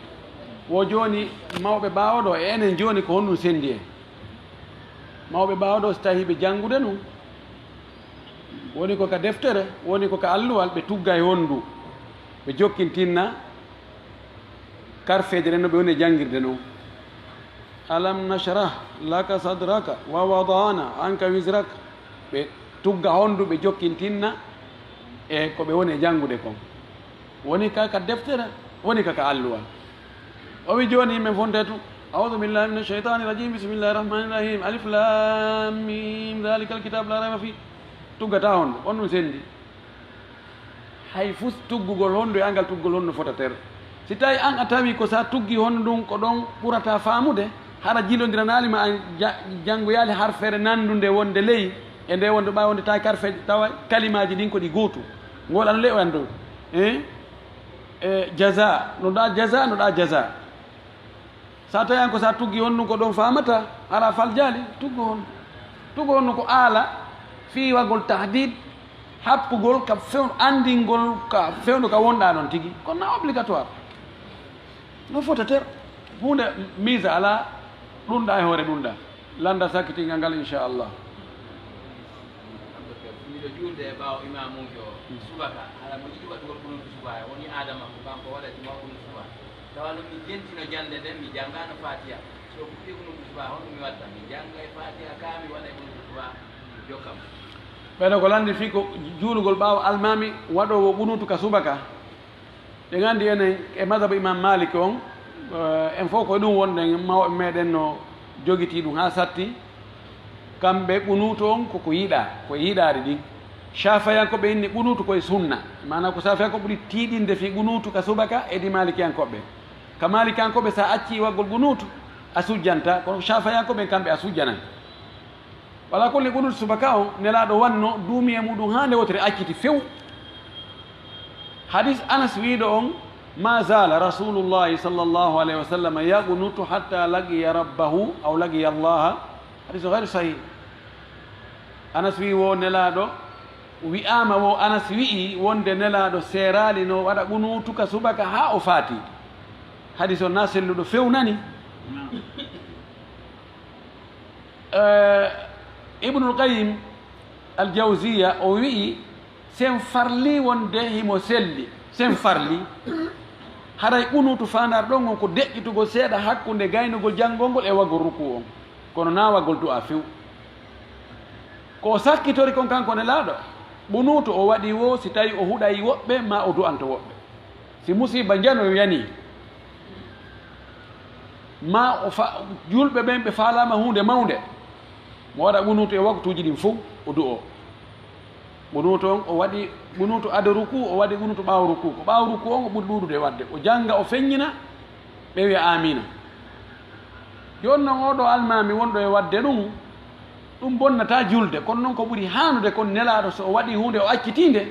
Wo jooni mawɓe ɓaawo ɗo e enen jooni ko honɗum senndi en? Mawɓe ɓaawo ɗo so tawi ɓe janngude ɗum, woni ko ka deftere, woni ko ka alluwal, ɓe tugga e wonndu, ɓe jokkintinna karfeeje ɗen no ɓe woni e janngirde non. Alam nashrah laka sadraka wa wada'na anka wizrak. Ɓe tugga hondu ɓe jokkintinna e ko ɓe woni e janngude kon. Woni ka ka deftere, woni ka ka alluwa. O wi jooni yimɓe fontetu, "A'udhu billahi minash shaytanir rajim, bismillahir rahmanir rahim, alif lam mim, dhalikal kitabu la rayba fi." Tuggata hondu, on ɗum senndi. Hay fus tuggugol hondu e angal tuggol hondu fotater. Si tawi an a tawi ko sa tuggi hondu ndun ko ɗon ɓurata faamude, hara jilondiranaali ma an ja-, janngoyaali harfere nandunde wonde ley e nde wonde ɓay wonde tawi karfe tawa kalimaaji ɗin ko ɗi gootu. Ngol an ley o an dow. Eh? Eh, jaza, no ɗa jaza, no ɗa jaza. Sa tawi an ko sa tuggi honɗum ko ɗon famata, ala faljaali, tuggo honɗum. Tuggo honɗum ko aala fiiwagol tahdid, happugol ka few-, anndingol ka fewndo ka wonɗa ɗon tigi. Kono na obligatoire. No fota ter. Huunde mise ala ɗunɗa e hoore ɗunɗa. Lannda sakkitingal ngal, inchallah. Miɗo juulde e ɓaawo imaamuujo subaka, hara mo yiɗi waɗugol kunuutu subaka, woni aada makko, kanko waɗa juma kunuutu subaka. Tawa noon mi jentino jannde nden, mi janngaano Faatiha. Si o fuɗɗii kunuutu subaka, honɗum mi watta? Mi janngay Faatiha ka, mi waɗay kunuutu subaka, mi jokka mo. Ɓeɗo ko lanndi fii ko juulugol ɓaawo almaami waɗoowo qunuutu ka subaka. Ɗen anndi enen e madhabu Imam Malik on, eh, en fof ko ɗum wonɗen, mawɓe meɗen no jogitii ɗum haa satti. Kamɓe qunuutu on koko yiɗaa, ko e yiɗaade ɗin. Shafiyankooɓe inni qunuutu ko e sunna. Maanaa ko Shafiyankooɓe ɓuri tiiɗinde fii qunuutu ka subaka e ɗi Malikiyankooɓe. Ka Malikiyankooɓe, so a accii waggol qunuutu, a sujjantaa, kono Shafiyankooɓe kamɓe a sujjanan. Wala kulli, qunuutu subaka on, Nelaaɗo wanno, duumi e muɗum haa nde wootere acciti few. Hadis Anas wiiɗo on, "Ma zala Rasulullahi sallallahu alayhi wa sallam yaqnutu hatta laqiya rabbahu aw laqiya Allaha." Hadis o gayru sahih. Anas wii wo Nelaaɗo, wi'aama wo Anas wi'i wonde Nelaaɗo seeraali no waɗa qunuutu ka subaka haa o faati. Hadis o na selluɗo few nani. Eh, Ibnul Qayyim al Jawziya o wi'i, sen farli wonde himo selli, sen farli. Haray qunuutu faandaare ɗon on ko deƴƴitugol seeɗa hakkunde gaynugol janngol ngol e waggol rukuu on, kono na waggol du'a few. Ko o sakkitori kon kanko Nelaaɗo, qunuutu o waɗi wo si tawi o huɗay woɓɓe maa o du'anto woɓɓe. Si musiiba njano yani, maa o fa-, julɓe ɓen ɓe faalaama huunde mawnde, mo waɗa qunuutu e waktuuji ɗin fow, o du'oo. Qunuutu on, o waɗi qunuutu ado rukuu, o waɗi qunuutu ɓaawo rukuu. Ko ɓaawo rukuu on o ɓuri ɗuuɗude waɗde. O jannga, o feññina, ɓe wi'a aamiina. Jooni non, oo ɗoo almaami wonɗo e waɗde ɗum, ɗum bonnataa julde, kono non ko ɓuri haanude kon Nelaaɗo, so o waɗii huunde, o accitii nde,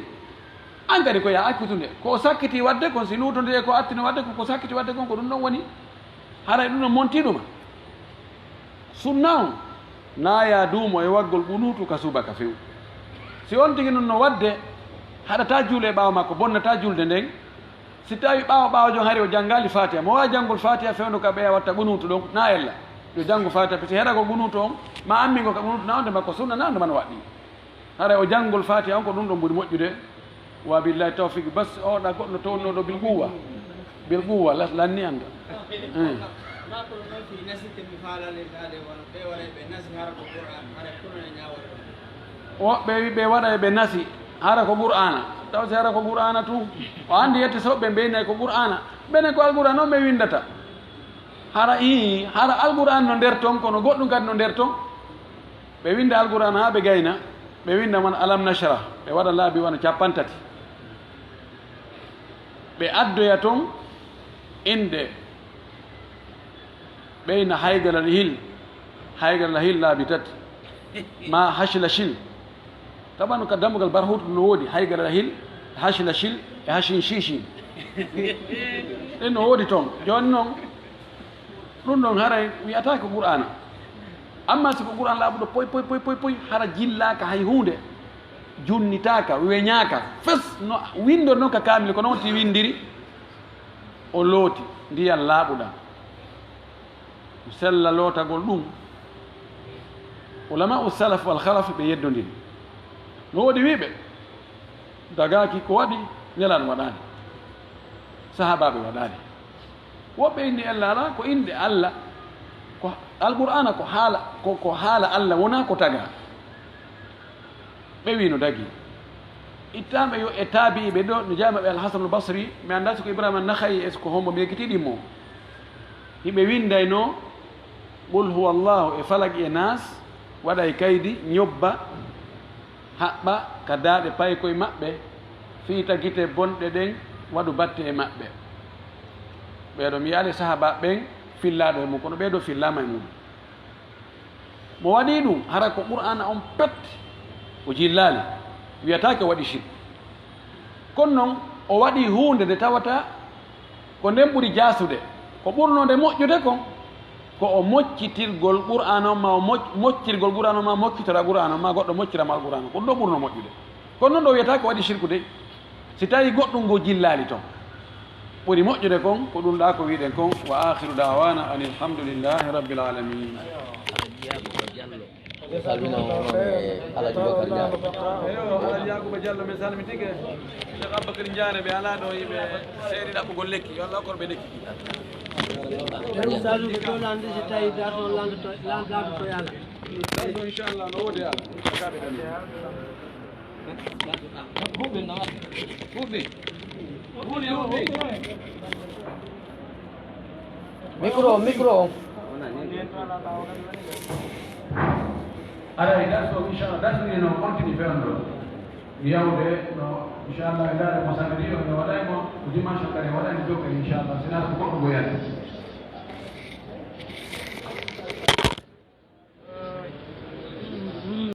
an kadi ko yo a accitu nde. Ko o sakkitii waɗde kon, si luutondiri e ko o attino waɗde kon, ko sakkitii waɗde kon, ko ɗum ɗon woni. Haray ɗum ɗon montii ɗuma. Sunna on, na yo a duumo e waggol qunuutu ka subaka few. Si on tigi non no waɗde, haɗataa juule e ɓaawo makko, bonnataa julde nden. Si tawi ɓaawo ɓaawo jon hari o janngaali Faatiha, mo waawi janngol Faatiha fewndo ka ɓeya watta qunuutu ɗon, na ella. Yo janngu Faatiha, parce que heɗa ko qunuutu on, ma ammingo ka qunuutu na on de makko sunna, na on de man waɗɗi. Haray o janngol Faatiha on ko ɗum ɗon ɓuri moƴƴude. Wa billahi tawfiq, bas o ɗa goɗɗo townnoɗo bil quwwa. Bil quwwa, las-, lanni annda. Eh. Ma ko non fi nasi te mi faalani ɗaade wala ɓe wala ɓe nasi hara ko Qur'an, hara Qur'an e ñaawol. Woɓɓe wi ɓe waɗa e ɓe nasi, hara ko Qur'aana. Taw si hara ko Qur'aana tun. O anndi yette so ɓe mbeynayi ko Qur'aana. Ɓenen ko Alqur'aan on ɓe winndata. Hara ii, hara Alqur'aan no nder ton, kono goɗɗum kadi no nder ton. Ɓe winnda Alqur'aan haa ɓe gayna, ɓe winnda man Alam Nashrah, ɓe waɗa laabi wano cappanɗe tati. Ɓe addoya ton innde ɓeyna Haygalal Hil, Haygalal Hil laabi tati, ma Hashla Shil. Tabanu ka dammugal Barhutu no woodi Haygalal Hil, Hashla Shil e Hashin Shishin. Ɗen no woodi ton. Jooni non, ɗum ɗon haray wi'ataa ko Qur'aana. Amma si ko Qur'aan laaɓuɗo poy, poy, poy, poy, poy, hara jillaaka hay huunde, junnitaaka, weñaaka, fes no winndori non ka kaamil, ko non ti winndiri, o looti ndiyan laaɓuɗan. Sella lootagol ɗum, ulama u salaf wal khalaf ɓe yeddondiri. No woodi wi'ɓe, dagaaki ko waɗi, Nelaaɗo waɗaani, sahaabaaɓe waɗaani. Woɓɓe inni ella alaa, ko innde Alla, ko Alqur'aana, ko haala, ko, ko haala Alla, wonaa ko tagaa. Ɓe wi no dagii. Ittaama yo e taabi'iiɓe ɗo, no jaama ɓe Al-Hasanul Basri, mi anndaa si ko Ibrahima Nakha'i e si ko hombo mi ekkitii ɗimmo. Hiɓe winndaynoo Qul huwallahu e Falaq e Naas, waɗa e kaydi, ñobba, haɓɓa ka daaɗe paykoy maɓɓe, fiita gite bonɗe ɗen, waɗu batte e maɓɓe. Ɓee ɗo mi yi'aali sahaabaaɓe ɓen fillaaɗo e mum, kono ɓee ɗo fillaama e mum. Mo waɗii ɗum, hara ko Qur'aana on pet o jillaali, wiyataake o waɗii shirku. Kono non, o waɗii huunde nde tawata ko nden ɓuri jaasude. Ko ɓurnoo nde moƴƴude kon, ko o moccitirgol Qur'aana on, ma o moc-, moccirgol Qur'aana on, ma moccitora Qur'aana on, ma goɗɗo moccira ma Qur'aana on. Ko ɗum ɗo ɓurnoo moƴƴude. Kono non ɗo wiyata ko waɗi shirku dey, si tawi goɗɗum ngo jillaali ton. Ɓuri moƴƴude kon, ko ɗum ɗa ko wiɗen kon, wa akhiru da'wana anil hamdulillahi rabbil alamin. Salmina on e Alhaji Bakar Ndiaye. Eyo, Alhaji Yakuba Diallo, min salmitike. Cheikh Abubakar Ndiaye, ɓe ala ɗo, yiɓe seeri ɗaɓɓugol lekki, yo Allah hokku ɓe lekki. Ɗum salminde ɗo, lanndi si tawi darto, lanndo to, lanndo to yala. Inchallah, no woodi ala. Micro, micro. Aray, darso, inchallah, darso ni no continue fewndo. Yawde no, inchallah, e dare mo samedi o, no waɗay mo, ko dimanche kadi waɗay mo jokkere, inchallah, sinata ko goɗɗo goyata.